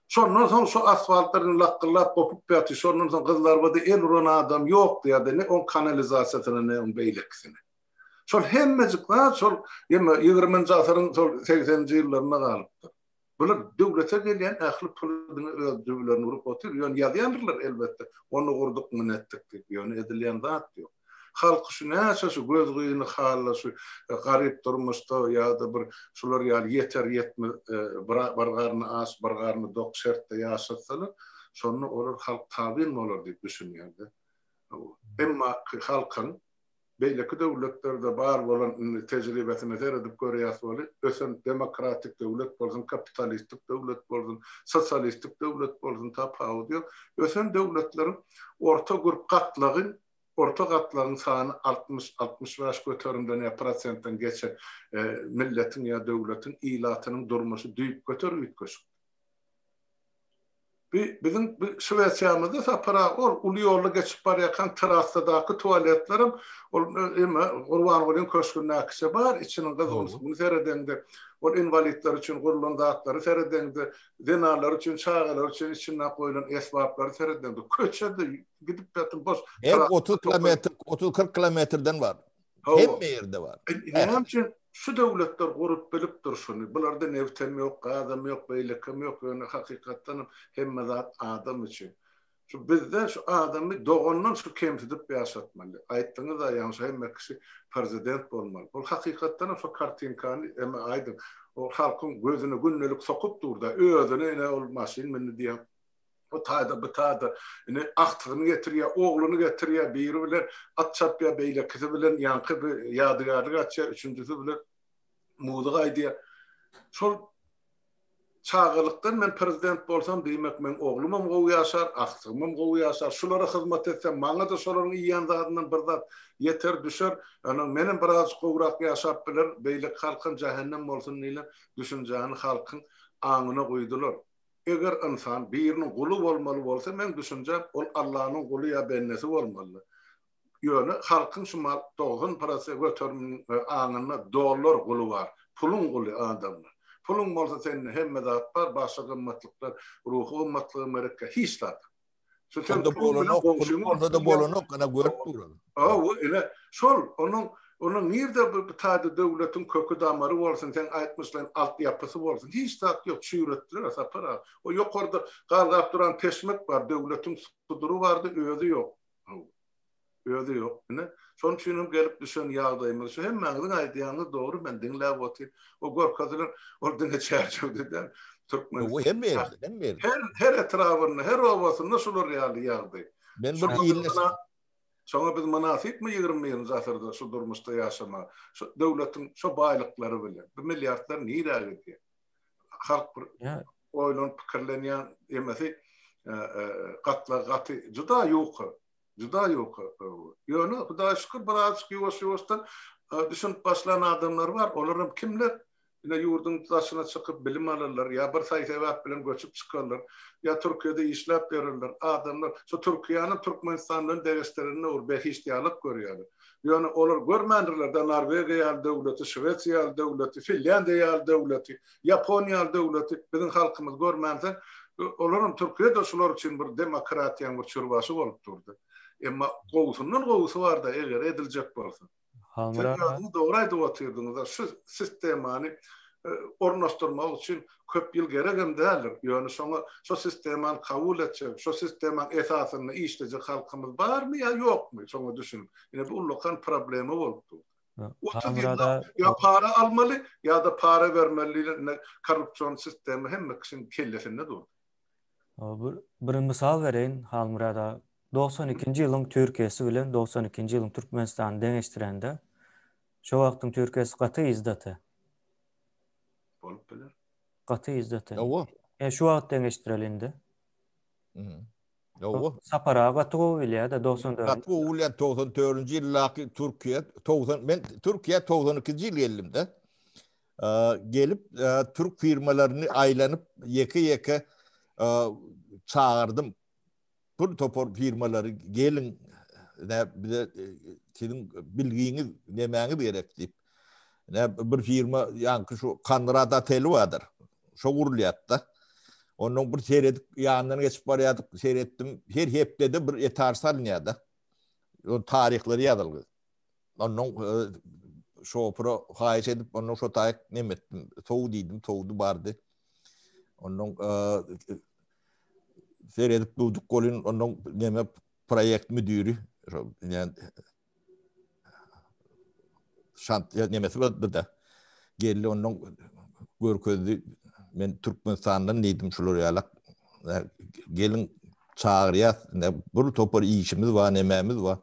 Şondan soň şu asfaltlar indi lakgyllap gopup ýatyr. Şondan soň Gyzlarbada el uran adam ýokdy ýa-da ne oň kanalizasiýasyna ne oň beýlekisine. Şol hemmejik zat şol ýeme ýigriminji asyryň şol segseninji ýyllarynda galypdyr. Bular döwlete gelýän ähli puly diňe öz jübülerine urup otyr. Ýöne ýazýandyrlar elbetde, ony gurduk, muny etdik diýip. Ýöne edilýän zat ýok. Halky şu näçe şu gözgyny halda şu garyp durmuşda ýa-da bir şular ýaly ýeter ýetmez bir bir garny aç bir garny dok şertde ýaşatsalar şonda olar halk tabyn bolar diýip düşünýärdi. Emma ki halkyň beýleki döwletlerde bar bolan indi tejribesine seredip görýäs weli ösen demokratik döwlet bolsun kapitalistik döwlet bolsun sosialistik döwlet bolsun tapawudy ýok ösen döwletleriň orta gürp gatlagy Orta gatlagyň sany 60, 65 göterimden ýa prosentden geçen milletiň ýa döwletiň ilatynyň durmuşy düýpgöter üýtgeşikdir. Bi biziň bi Şwesiýamyzda Sapar aga ol uly ýolda geçip barýarkaň trassadaky tualetlerem ol eme Gurbangulyň köşgündäkiçe bar, içiniň gyzgyn suwuny seredeňde, ol inwalidler üçin gurlan zatlary seredeňde, zenanlar üçin, çagalar üçin içinde goýlan esbaplary seredeňde, köçede gidip ýatyn boş. Her 30 kilometr, 30-40 kilometrden bar. Hemme ýerde bar. Näme üçin şu döwletler gurup bilipdir şuny? Bularda nebtem ýok, gazam ýok, beýlekem ýok, ýöne hakykatdan hem hemme zat adam üçin. Şu bizde şu adamy dogandan şu kemsidip ýaşatmaly. Aýtdyňyz-a ýaňy şu hemme kişi prezident bolmaly. Ol hakykatdan hem şu kartinkany eme aýdyň. Ol halkyň gözüne gündelik sokup dur-da, özüne ine ol maşyn mindi diýen. O taýda, bu taýda ine agtygyny getirýär, ogluny getirýär, biri bilen at çapýar, beýlekisi bilen ýaňky bir ýadygärlik açýar, üçünjisi bilen muzyk aýdýar. Şol çagalykdan men prezident bolsam, diýmek meň oglumam gowy ýaşar, agtygymam gowy ýaşar. Şulara hyzmat etsem, maňa-da şolaryň iýýän zadyndan bir zat ýeter, düşer. Ýöne menem birazajyk gowrak ýaşap bilerin, beýleki halkam jähennem bolsun diýlen düşünjäni halkyň aňyna guýdular. Eger ynsan biriniň guly bolmaly bolsa, meň düşünjem, ol Allanyň guly ýa bendesi bolmalydyr. Ýöne halkyň şu mal 90 prose göteriminiň aňynda dollar guly bar. Puluň guly adamlar. Puluň bolsa sende hemme zat bar, başga gymmatlyklar, ruhy gymmatlygam gerekýär, hiç zat. Şu sen Onda bolanok, pul bolsa-da bolanok, ine görüp durun. Hawa, ine, şol, onuň, onuň nirde bu taýda döwletiň köki damary bolsun, seň aýtmyşlaýyn altyapysy bolsun, hiç zat ýok, çüýretdiler, Sapar aga. O ýokarda galgap duran peşmek bar, döwletiň sudury bardy, özi ýok. Hawa. Özi ýok. Ine, şonuň üçin hem gelip düşen ýagdaýymyz şu. Hemmäňiziň aýdýanyňyz dogry, men diňläp otyryn. O görkezilen, ol diňe Çärjewde däl, Türkmenistanda. Hemme ýerde, hemme ýerde. Her, her etrabynda, her obasynda şular ýaly ýagdaý. Men bir ilde Şoňa biz mynasypmy 21-nji asyrda şu durmuşda ýaşamaga? Şu döwletiň şo baýlyklary bilen. Bu milliardlar nirä gidýär? Halk bir oýlanyp pikirlenýän emesi gatlagy gaty juda ýuka. Juda ýuka. Ýöne Hudaýa şükür birazajyk ýuwaş-ýuwaşdan düşünip başlan adamlar bar. Olar hem kimler? Ine ýurduň daşyna çykyp bilim alanlar ýa bir saý-sebäp bilen göçüp çykanlar, ýa Türkiýede işläp ýörenler, adamlar şu Türkiýäni Türkmenistan bilen deňeşdirende bir behişt ýalyk görýärler. Ýöne olar görmändirler-de Norwegiýa ýaly döwleti, Şwesiýa ýaly döwleti, Finlýandiýa ýaly döwleti, Ýaponiýa ýaly döwleti biziň halkymyz görmänsoň, olaram Türkiýe-de şular üçin bir demokratiýaň bir çürbaşy bolup durdy. Emma gowusyndan gowusy bar-da eger ediljek bolsa. Siz özüňiz dogry aýdyp otyrdyňyz-da, şu sistemany ornaşdyrmak üçin köp ýyl geregem däldir. Ýöne şoňa şo sistemany kabul etjek, şo sistemaň esasynda işlejek halkymyz barmy ýa ýokmy, şoňa düşünip. Ine bu ullakan problema bolup dur. 30 ýyllap ýa para almaly, ýa-da para bermeli diýlen korrupsion sistema hemme kişiň kellesinde dur. Bir, bir mysal bereýin Halmyrat aga. 92-nji ýylyň Türkiýesi bilen 92-nji ýylyň Türkmenistany deňeşdirende, şo wagtyň Türkiýesi gaty yzdady. Bolup biler. Gaty yzdady. Hawa. E şu wagt deňeşdireli indi. Mhm. Hawa. Sapar aga gaty gowy bilýär-de 94. Gaty gowy bilýän 94-nji ýyldaky Türkiýe, 90 men Türkiýä 92-nji ýyl geldim-de. Gelip türk firmalaryny aýlanyp ýeke-ýeke çagyrdym. Bir topar firmalary geliň ne bize siziň bilgiňiz nemäňiz gerek diýip. Ne bir firma ýaňky şu Konrad oteli bardyr. Şo gurulýardy-da. Ondan bir seredip ýanyndan geçip barýardyk, seretdim. Her hepdede bir etaž salynýardy. O taryhlary ýazylgy. Ondan şoföre haýyş edip, ondan şo taýyk neme etdim. Sow diýdim, sowdy bardy. Ondan seredip durduk bolyn, ondan neme proýekt müdiri, şo şant nemesi bardy-da. Geldi ondan görkezdi. Men Türkmenistandan diýdim şular ýalak. Gelin çagyrýas. Bir topar işimiz bar, nemämiz bar.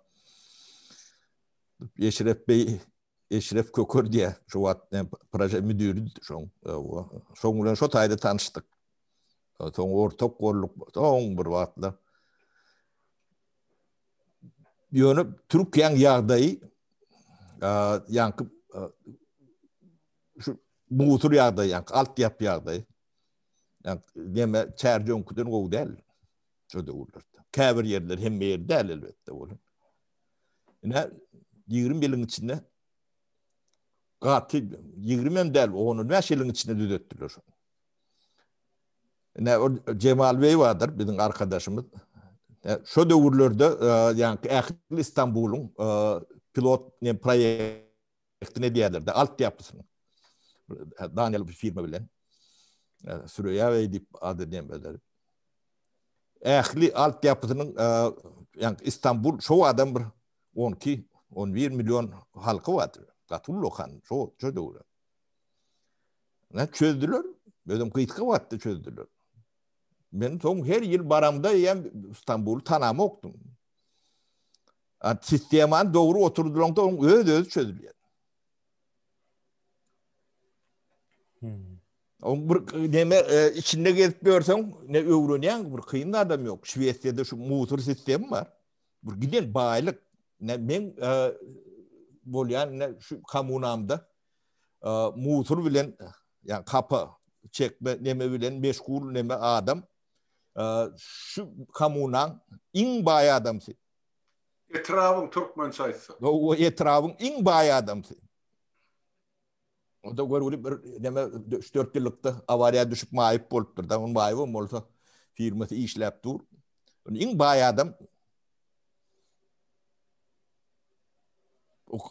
Eşref Bey Eşref Köker diýä şu wagt proje müdiri şoň. Şoň bilen şo taýda tanyşdyk. Soň ortak bolduk. Soň bir wagtlar. Ýöne Türkiýäň ýagdaýy ýaňky şu mugysyr ýagdaýy, ýaňky altyapy ýagdaýy. Neme Çärjewiňkiden gowy däl. Şo döwürlerde. Käbir ýerler hemme ýer däl elbetde bolan. Ine 20 ýylyň içinde gaty 20 hem däl, 15 ýylyň içinde düzetdiler şony. Ine o Jemal Bey bardyr biziň arkadaşymyz. Şo döwürlerde ýa-ni ähli Istanbulyň pilot ne proýektini edýärler-de, altyapysyny. Daniýaly bir firma bilen. Süreyya Bey diýip ady nämeler. Ähli altyapysynyň ýa-ni Istanbul şo adam bir 12 11 million halky bardyr. Gaty ullakan şo şo döwür. Ne çözdüler? Özüm gysga wagtda çözdüler. Men soň her ýyl baramda eýýäm Istanbuly tanamokdym. A sistemany dogry oturdylaňda oň öz-özi çözülýär. Hmm. Oň bir neme e, içinde gezip ýörseň, ne öwrenýäň, bir kyn adam ýok. Şwesiýada şu musur sistemi bar. Bir giden baýlyk. Ne men e, bolýan ne şu kommunamda musur bilen ýa kapa çekme neme bilen meşgul neme adam şu kommunaň iň baý adamsy. Etrabyň türkmençe aýtsak. O etrabyň iň baý adamsy. O da görgüli bir neme 3-4 ýyllykda awariýa düşüp maýyp bolupdyr. Da onuň maýybam bolsa firmasy işläp dur. Iň baý adam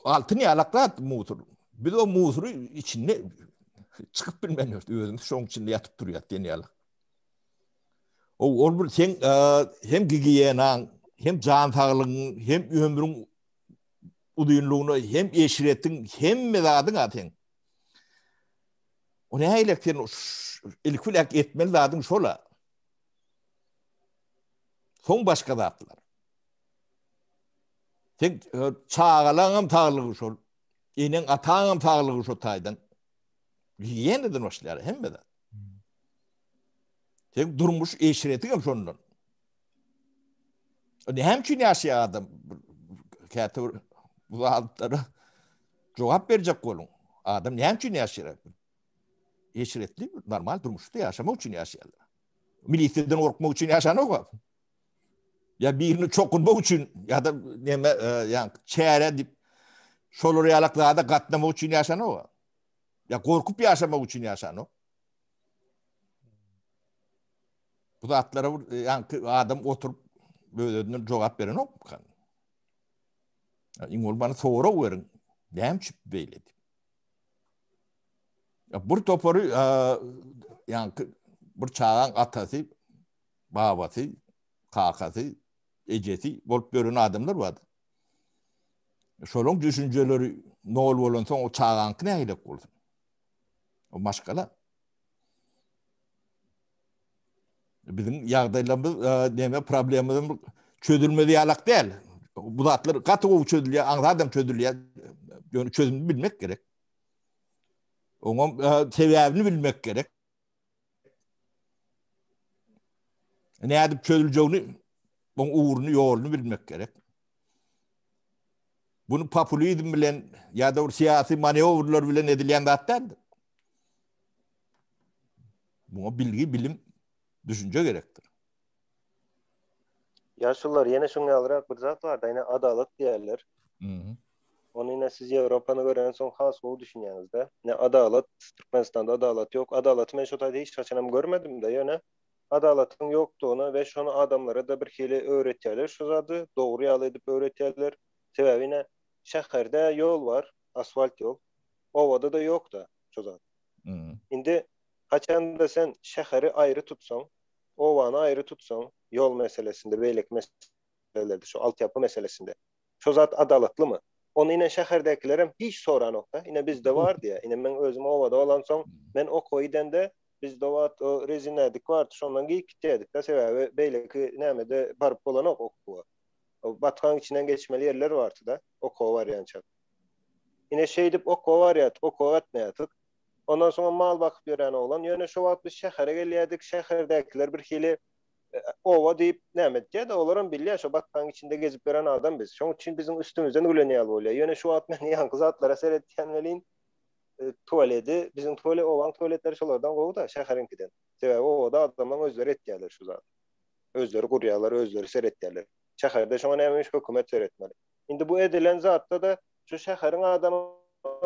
Altyn ýalak zat musur. Biz o musury içinde çykyp bilmän ýörüs. Özümiz şoň içinde ýatyp durýas diýen ýaly. O ol bir sen e, hem gigiýenaň, hem jan saglygyň, hem ömrüň uzynlygyna, hem eşretiň, hemme zadyň a sen. O nähili sen ilki bilen etmeli zadyň şola. Soň başga zatlar. Sen e, çagalaňam saglygy şol. Eneň ataňam saglygy şo taýdan. Gigiýenadan başlaýar hemme zat. Sen durmuş eşretiň hem şondan. Näme üçin ýaşaýar adam? Käte bir bu zatlara jogap berjek boluň. Adam näme üçin ýaşaýar? Eşretli, normal durmuşda ýaşamak üçin ýaşaýarlar. Milisiýadan gorkmak üçin ýaşanok. Ýa birini çokunmak üçin ýa-da näme ýa çäre diýip şolar ýalak zada gatnamak üçin ýaşanok. Ýa gorkup ýaşamak üçin ýaşanok. Bu zatlara bir ýaňky adam oturyp öz-özünden jogap berenok. Iň bolmanda sorag beriň. Näme üçin beýle diýip. Bir topary ýaňky bir çagaň atasy babasy, kakasy, ejesi bolup ýören adamlar bar. Şolaryň düşünjeleri nol bolansoň o çagaňky nähilek bolsun? O maşgala. Biziň ýagdaýlarymyz e, näme problemamyz çözülmez ýalak däl. Bu zatlar gaty gowy çözülýär, aňsat hem çözülýär. Ýöne çözümini bilmek gerek. Oňa e, sebäbini bilmek gerek. Nädip çözüljegini, oň ugruny, ýoluny bilmek gerek. Bunu populizm bilen ýa-da bir syýasy manewrlar bilen edilýän zat däldir. Muňa bilgi, bilim, düşünje gerekdir. Ýaşulular ýene şuň ýalyrak bir zat barda, ýene adalat diýerler. Ony ine siz Ýewropany görensoň has gowy düşünýäňizde. Ine adalat, Türkmenistanda adalat ýok. Adalaty men şo taýda hiç haçanam görmedim-de, ýöne adalatyň ýokdugyny we şony adamlara-da bir hili öwretýärler şu zady, dogry ýaly edip öwretýärler. Sebäbi ine şäherde ýol bar, asfalt ýol. Obada-da ýok-da şo zat. Indi haçanda sen şäheri aýry tutsaň, obany aýry tutsaň, ýol meselesinde, beýleki meselelerde, şu altyapy meselesinde, şo zat adalatlymy? Ony ine şäherdäkilerem hiç soranok-da. Ine bizde bar diýýär. Ine meň özüm obada bolansoň, men okuwa gidende bizde o wagt o rezin ädik bardy, şondan geýip gitýärdik-de, sebäbi beýleki nämede baryp bolanok okuwa. O batgaň içinden geçmeli ýerler bardy-da, okuwa barýança. Ine şeýdip okuwa barýardyk, okuwa gatnaýardyk. Ondan soňam mal bakyp ýören oglan. Ýöne şo wagt biz şähere gelýärdik. Şäherdäkiler birhili oba diýip näme etýär-de, olaram bilýär, şo batgaň içinde gezip ýören adam biz. Şoň üçin biziň üstümizden gülen ýaly bolýar. Ýöne şu wagt men ýaňky zatlara seretýän welin, tualedi, biziň tualet, obaň tualetleri şolardan gowy-da, şäheriňkiden. Sebäbi obada adamlaryň özleri etýärler şu zady. Özleri gurýarlar, özleri seretýärler. Şäherde şoňa näme iş hökümet seretmeli. Indi bu edilen zatda-da şu şäheriň adamy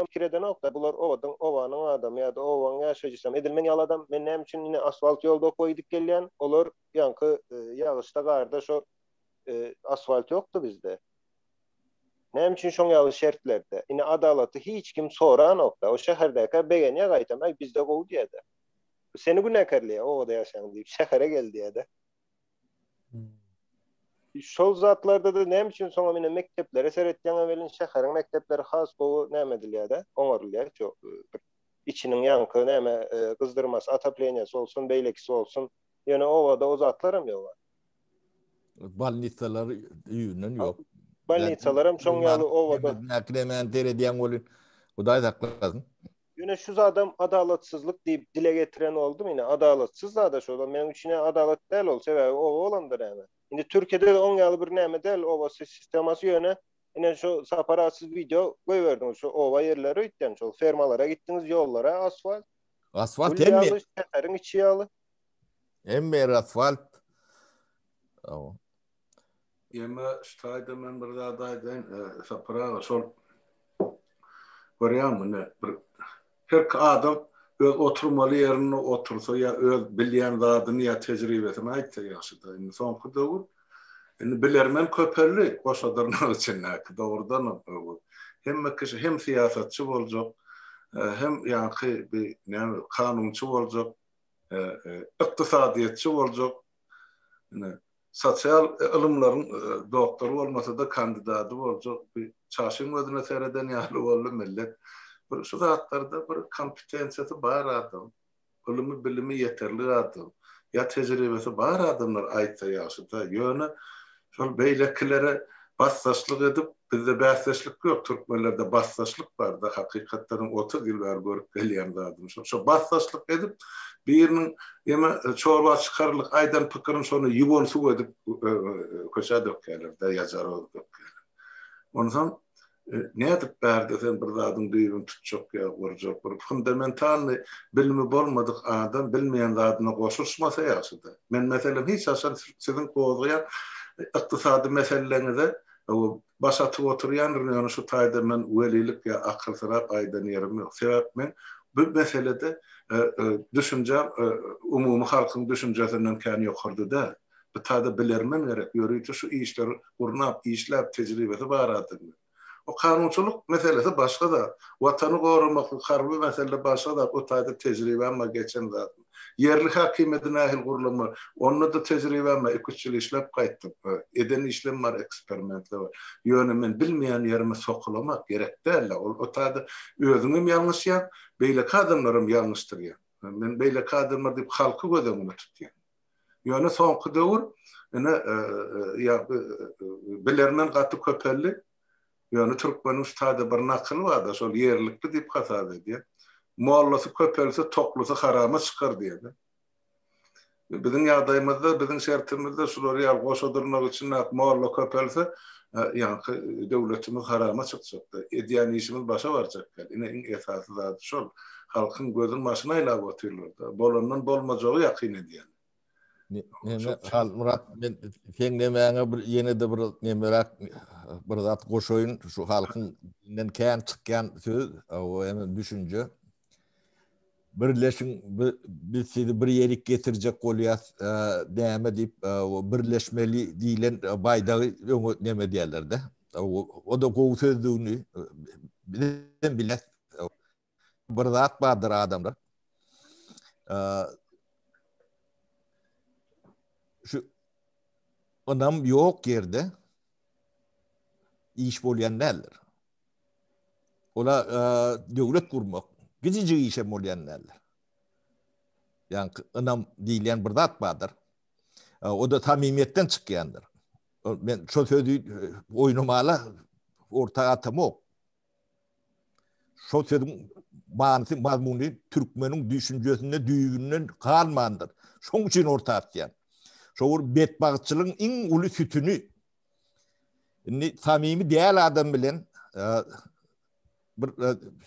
pikir edenok-da, bular obadyň, obanyň adamy ýa-da obaň ýaşaýjysam edil men ýaly adam, men näme üçin ine asfalt ýolda okuwa gidip gelýän, olar ýaňky ýagyşda, garda şo asfalt ýokdy bizde. Näme üçin şoň ýaly şertlerde? Ine adalaty hiç kim soranok-da. O şäherdäkä begenýär gaýtam, aý bizde gowy diýýär-de. Seni günäkärleýär, obada ýaşaýaň diýip, şähere gel diýýär-de. Şol zatlarda-da näme üçin soňam ine mekdeplere seretýäňem welin şäheriň mekdepleri has gowy näme edilýär-de, oňarylýar. Şo bir içiniň ýaňky näme gyzdyrmasy, otopleniýasy bolsun, beýlekisi bolsun. Ýöne obada o zatlaram ýok. Bolnisalar düýbünden ýok. Bolnisalaram şoň ýaly obada. Näklemäni seredýäň welin Hudaý saklasyn. Ýöne şu zadam adalatsyzlyk diýip dile getiren boldum ine adalatsyz zada şol meniň üçin adalat däl ol sebäbi oba bolanda näme. Indi Türkiýede-de oň ýaly bir näme däl oba sistemasy ýöne ine şu Sapar aga siz wideo goýberdiňiz şu oba ýerleri öýtýän şol fermalara gitdiňiz ýollara asfalt. Asfalt hemme. Şäheriň içi ýaly. Hemme ýer asfalt. Ýeme şu taýda men bir zat aýdaýyn, Sapar aga, şol görýäňmi ine bir herki adam öz oturmaly ýerinde otursa ýa öz bilýän zadyny ýa tejribesini aýtsa ýagşyda. Indi soňky döwür indi bilermen köpeldi goşa dyrnak içindäki dogrudanam hemme kişi hem syýasatçy boljak, hem ýaňky bir näme kanunçy boljak, ykdysadyýetçi boljak, ine, sosial ylymlaryň doktory bolmasa-da kandidady boljak, bir çaşyň gözüne sereden ýaly boldy millet. Bir şu zatlarda bir kompetensiýasy bar adam, ylymy, bilimi ýeterlik adam, ýa tejribesi bar adamlar aýtsa ýagşy-da. Ýöne şol beýlekilere basdaşlyk edip, bizde bäsdeşlik ýok, türkmenlerde basdaşlyk bar-da, hakykatdanam 30 ýyl bäri görüp gelýän zadym şol. Şo basdaşlyk edip, biriniň ýeme çorba çykarlyk aýdan pikirini şony ýuwan suw edip köçä dökýärler-de, ýa jara dökýärler. Onsoň Nädip bärde sen bir zadyň düýbüni tutjak ýa gurjak? Bir fundamentalnyý bilimi bolmadyk adam bilmeýän zadyna goşulyşmasa ýagşyda. Men meselem hiç haçan siziň gozgaýan ykdysady meseleleňize baş atyp oturýandyryn ýöne şu taýda men welilik ýa akylsyrap aýdan ýerim ýok. Sebäp men bu meselede düşünjäm umumy halkyň düşünjesinden kän ýokarda däl. Bu taýda bilermen gerek, ýörite şu işleri gurnap, işläp, tejribesi bar adamlar. O kanunçylyk meselesi başga zat. Watany goramaklyk, harby mesele başga zat, o taýda tejribäm bar, geçen zadym. Ýerli häkimiýeti nähili gurlamaly, onda-da tejribäm bar, iki-üç ýyl işläp gaýtdym. Eden işlem bar, eksperimentler bar. Ýöne men bilmeýän ýerime sokulamak gerek däl-de, ol o taýda özüňem ýalňyşýaň, beýleki adamlaram ýalňyşdyrýaň. Men beýleki adamlar diýip halky göz öňünde tutýan. Ýöne soňky döwür ine ýa bilermen gaty köpeldi. Ýöne türkmeniň şu taýda bir nakyly bar-da, şol ýerlikli diýip hasap edýän. Mollasy köpelse, toklusy harama çykar diýýär-de. Biziň ýagdaýymyzda, biziň şertimizde şular ýaly goşa dyrnak içindäki molla köpelse, ýaňky döwletimiz harama çykjakda. Edýän işimiz başa barjak däl. Ine iň esasy zady şol. Halkyň gözüni başyna aýlap otyrlar-da. Bolandan bolmajagy ýakyn edýärler. Neme Halmyrat men seň nemäňe bir ýene-de bir nemeräk bir zat goşaýyn. Şu halkyň dilinden kän çykýan söz, o hem düşünje. Birleşiň biz sizi bir ýerik getirjek bolýas näme diýip birleşmeli diýlen baýdagy öňe neme diýerler-de. O-da gowy sözdügini bizem bilýäs. Bir zat bardyr adamlar. Şu ynam ýok ýerde iş bolýan däldir. Ola döwlet gurmak gijijik işem bolýan däldir. Ýa ynam diýilýän bir zat bardyr. O-da samimiýetden çykýandyr. Men şo sözi oýnamala orta atamok. Şol sözüň manysy, mazmuny türkmeniň düşünjesinde düýbünden galmandyr. Şoň üçin orta atýan. Şo bir betbagtçylygyň iň uly sütüni. Indi samimi däl adam bilen bir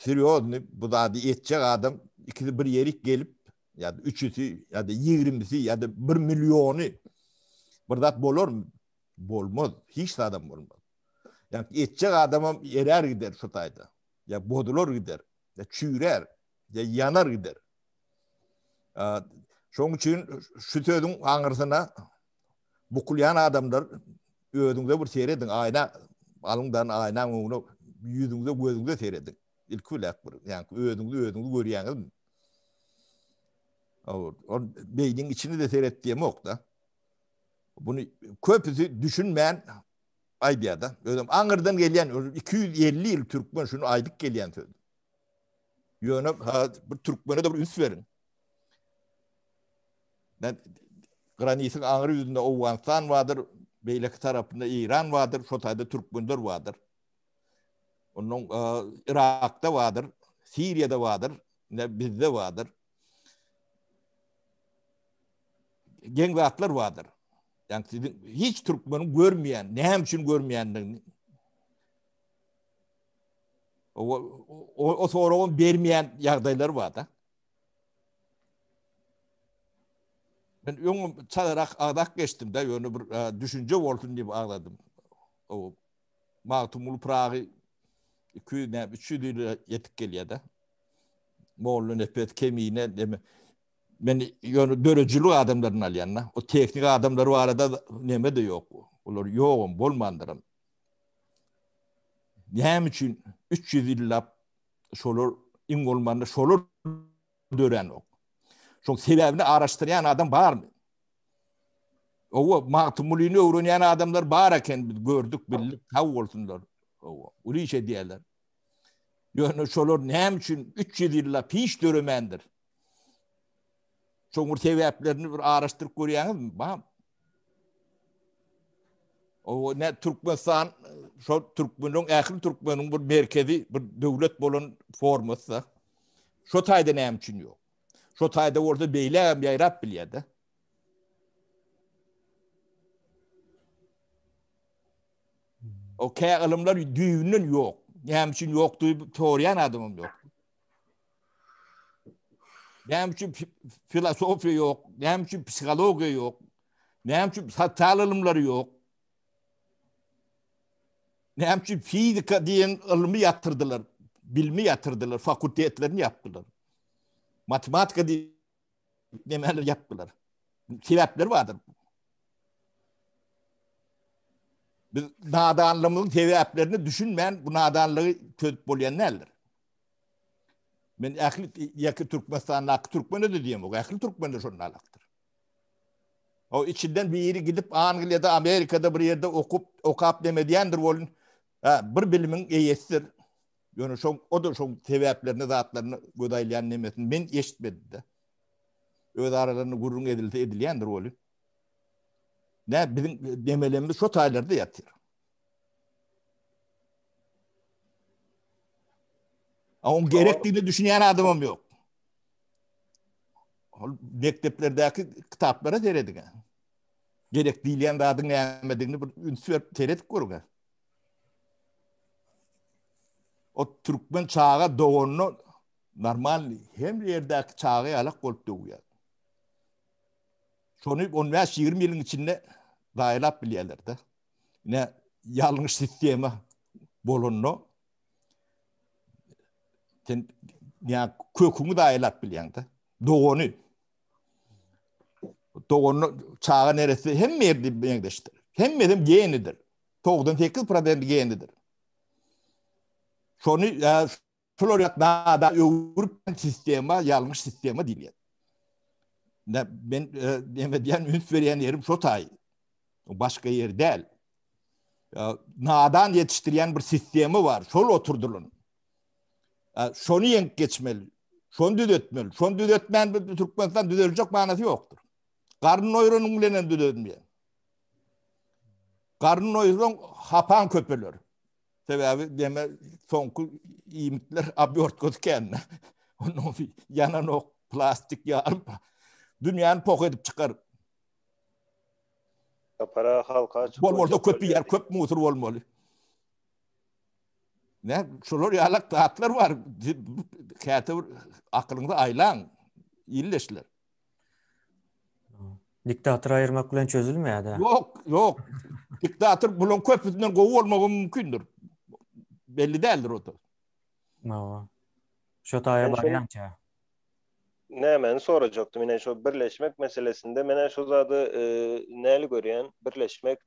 serýozny bu zady etjek adam ikisi bir ýerik gelip. Ýa-da üçüsi, ýa-da ýigrimisi, ýa-da bir milliony bir zat bolarmy? Bolmaz. Hiç zadam bolmaz. Ýa etjek adamam erär gider şu taýda. Ýa bozular gider, ýa çüýrär, ýa ýanar gider. Şoň üçin şu sözüň aňyrsyna bukulýan adamlar özüňize bir serediň, aýna alyňdan aýnaň öňüne ýüzüňize gözüňize serediň. Ilki bilen bir, ýa özüňizi özüňiz görýäňizmi? Ol beýniň içini de seret diýemok-da. Bunu köpüsi düşünmän aýdýar-da. Özem aňyrdan gelýän 250 ýyl türkmen şuny aýdyp gelýän söz. Ýöne bir türkmene de bir üns beriň. Ben granisiň aňry ýüzünde Owganystan bardyr, beýleki tarapynda Eýran bardyr, şo taýda türkmenler bardyr. Ondan Irakda bardyr, Siriýada bardyr, ne bizde bardyr. Geň zatlar bardyr. Yani siziň hiç türkmeniň görmeýän, näme üçin görmeýändigini o, o, o soragy bermeýän ýagdaýlar bar-da. Men öň çalarak agzak geçdim da, ýöne bir e, düşünje bolsun diýip agzadym. O Magtymguly Pyragy 200 näme 300 ýyla ýetip gelýär-de. Molla Nepes Kemine deme. Men ýöne döredijilik adamlaryny alýan-da. O tehnik adamlar barada neme de ýok. Olar ýogam bolmandyram. Näme üçin 300 ýyllap şolar iň bolmanda şolar döränok. Şoň sebäbini araşdyrýan adam barmy? Owa, Magtymgulyny öwrenýän adamlar bar eken, biz gördük, bildik, sag bolsunlar. Owa, uly iş edýärler. Ýöne şolar näme üçin 300 ýyllap hiç döremändir? Şoň bir sebäplerini bir araşdyryp görýäňizmi? Bar. O ne Türkmenistan şol türkmeniň ähli türkmeniň bir merkezi bir döwlet bolan formasy. Şo taýda näme üçin ýok? Şo taýda bolsa beýle hem ýaýrap bilýär-de. O kä ylymlar düýbünden ýok. Näme üçin ýok diýip soraýan adamym ýok. Näme üçin filosofiýa ýok? Näme üçin psihologiýa ýok? Näme üçin sosial ylymlar ýok? Näme üçin fizika diýen ylmy ýatyrdylar, bilimi ýatyrdylar, fakultetlerini ýapdylar. Matematika diýip nemeler ýapdylar. Sebäpleri bardyr. Biz nadanlygymyzyň sebäplerini düşünmän bu nadanlygy çözüp bolýan däldir. Men ähli ýeke Türkmenistandaky türkmene de diýemok, ähli türkmende şonda alakdyr. O içinden biri gidip Angliýada, Amerikada bir ýerde okup, okap neme edýändir bolun, ha, bir bilimiň eýesidir. Ýöne şoň o da şoň sebäplerini, zatlaryny göz aýlaýan nemesini men eşitmedim-de. Öz aralarynda gürrüň edilse edilýändir bolun. Ne biziň nemelerimiz şo taýlarda ýatyr. A oň gerekdigini düşünýän adamam ýok. Ol mekdeplerdäki kitaplara serediň. Gerek diýilýän zadyň nämedigini bir üns berip seredip görüň. O türkmen çaga doganda normal hem ýerdäki çaga ýalak bolup dogýar. Şony 15-20 ýylyň içinde zaýalap bilýärler-de. Ne ýalňyş sistema bolanda sen ýa köküňi zaýalap bilýäň-de. Dogany. Dogany çaga neresi hemme ýerde meňzeşdir. Hemmesi genidir. 98% genidir. Şony şular ýa nada öwrüp sistema, ýalňyş sistema diýilýär. Ne men näme diýen üns berýän ýerim şo taý. Başga ýer däl. Nadan ýetişdirýän bir sistema bar, şol oturdylan. Şony ýeňip geçmeli. Şony düzetmeli. Şony düzetmän bir Türkmenistan düzeljek manasy ýokdur. Garyn doýranyň bilen hem düzelmeýär. Garyn doýursaň hapaň köpeler. Sebäbi deme soňky iýmitler obýortkasy kän. Ondan ýananok, plastik ýaryp dünýäni poh edip çykar. Para halka açyk. Bol bolsa köp ýer, köp musur bolmaly. Ne, şolar ýalak zatlar bar. Käte bir akylyňyzy aýlaň. Illeşler. Diktator aýyrmak bilen çözülmeýär-de. Ýok, ýok. Diktator bulaň köpüsinden gowy bolmagy mümkindir. Belli däldir o da. Hawa. Şo taýa barýança. Nämäni sorajakdym, ine şo birleşmek meselesinde men-ä şo zady näli görýän, birleşmek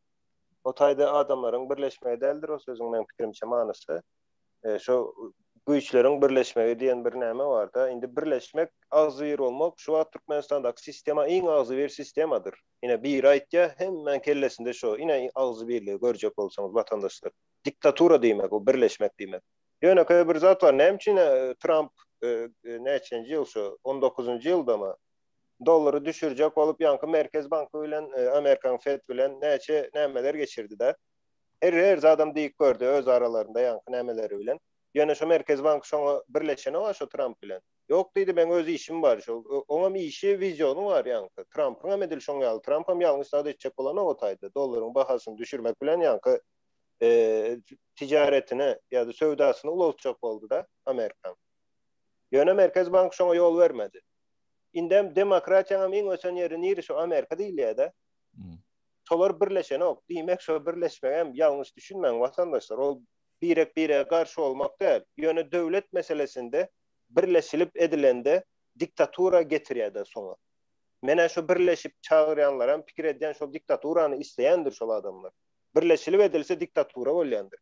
o taýda adamlaryň birleşmegi däldir o sözüň meň pikirimçe manysy. Şo güýçleriň birleşmegi diýen bir näme barda. Indi birleşmek, agzybir bolmak şu wagt Türkmenistandaky sistema iň agzybir sistemadyr. Ine biri aýtýar, hemmäň kellesinde şo, ine agzybirligi görjek bolsaňyz watandaşlar. Diktatura diýmek o birleşmek diýmek. Ýönekeý bir zat bar, näme üçin Tramp näçenji ýyl şo, on dokuzynjy ýyldamy dollary düşürjek bolup ýaňky Merkez banky bilen Amerikanyň Fed bilen näçe nämeler geçirdi-de. Her her zadam diýip gördi öz aralarynda ýaňky nämeleri bilen. Ýöne şo Merkez bank şoňa birleşenok-a şo Tramp bilen. Ýok diýdi, meň öz işim bar şo. Oňam işi, wiziony bar ýaňky. Trampyňam edil şoň ýaly. Trampam ýalňyş zat etjek bolanok o taýda. Dollaryň bahasyny düşürmek bilen ýaňky tijaretini ýa-da söwdasyny ulaltjak boldy-da Amerikaň. Ýöne Merkez bank şoňa ýol bermedi. Indem demokratiýaňam iň ösen ýeri niri şo Amerika diýilýär-de. Şolar birleşenok. Diýmek şo birleşmegem ýalňyş düşünmäň watandaşlar. Ol birek birege garşy bolmak däl. Ýöne döwlet meselesinde birleşilip edilende diktatura getirýärde soňa. Menä şo birleşip çagyrýanlaram pikir edýän şol diktaturany isleýändir şol adamlar. Birleşilip edilse diktatura bolýandyr.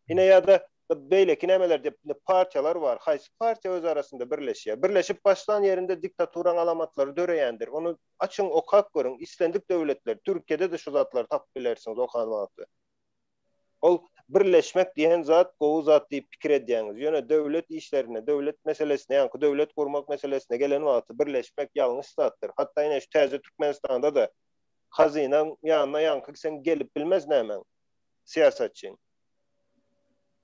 Ine ýa-da beýleki nämeler diýip indi partiýalar bar. Haýsy partiýa öz arasynda birleşýär? Birleşip başlan ýerinde diktaturaň alamatlary döreýändir. Ony açyň okap görüň. Islendik döwletler, Türkiýede-de şu zatlary tapyp bilersiňiz okan wagty. Ol birleşmek diýen zat gowy zat diýip pikir edýäňiz. Ýöne döwlet işlerine, döwlet meselesine, ýaňky döwlet gurmak meselesine gelen wagty birleşmek ýalňyş zatdyr. Hatda ine şu täze Türkmenistanda-da hazynaň ýanyna ýaňky sen gelip bilmez nämäň, syýasatçyň.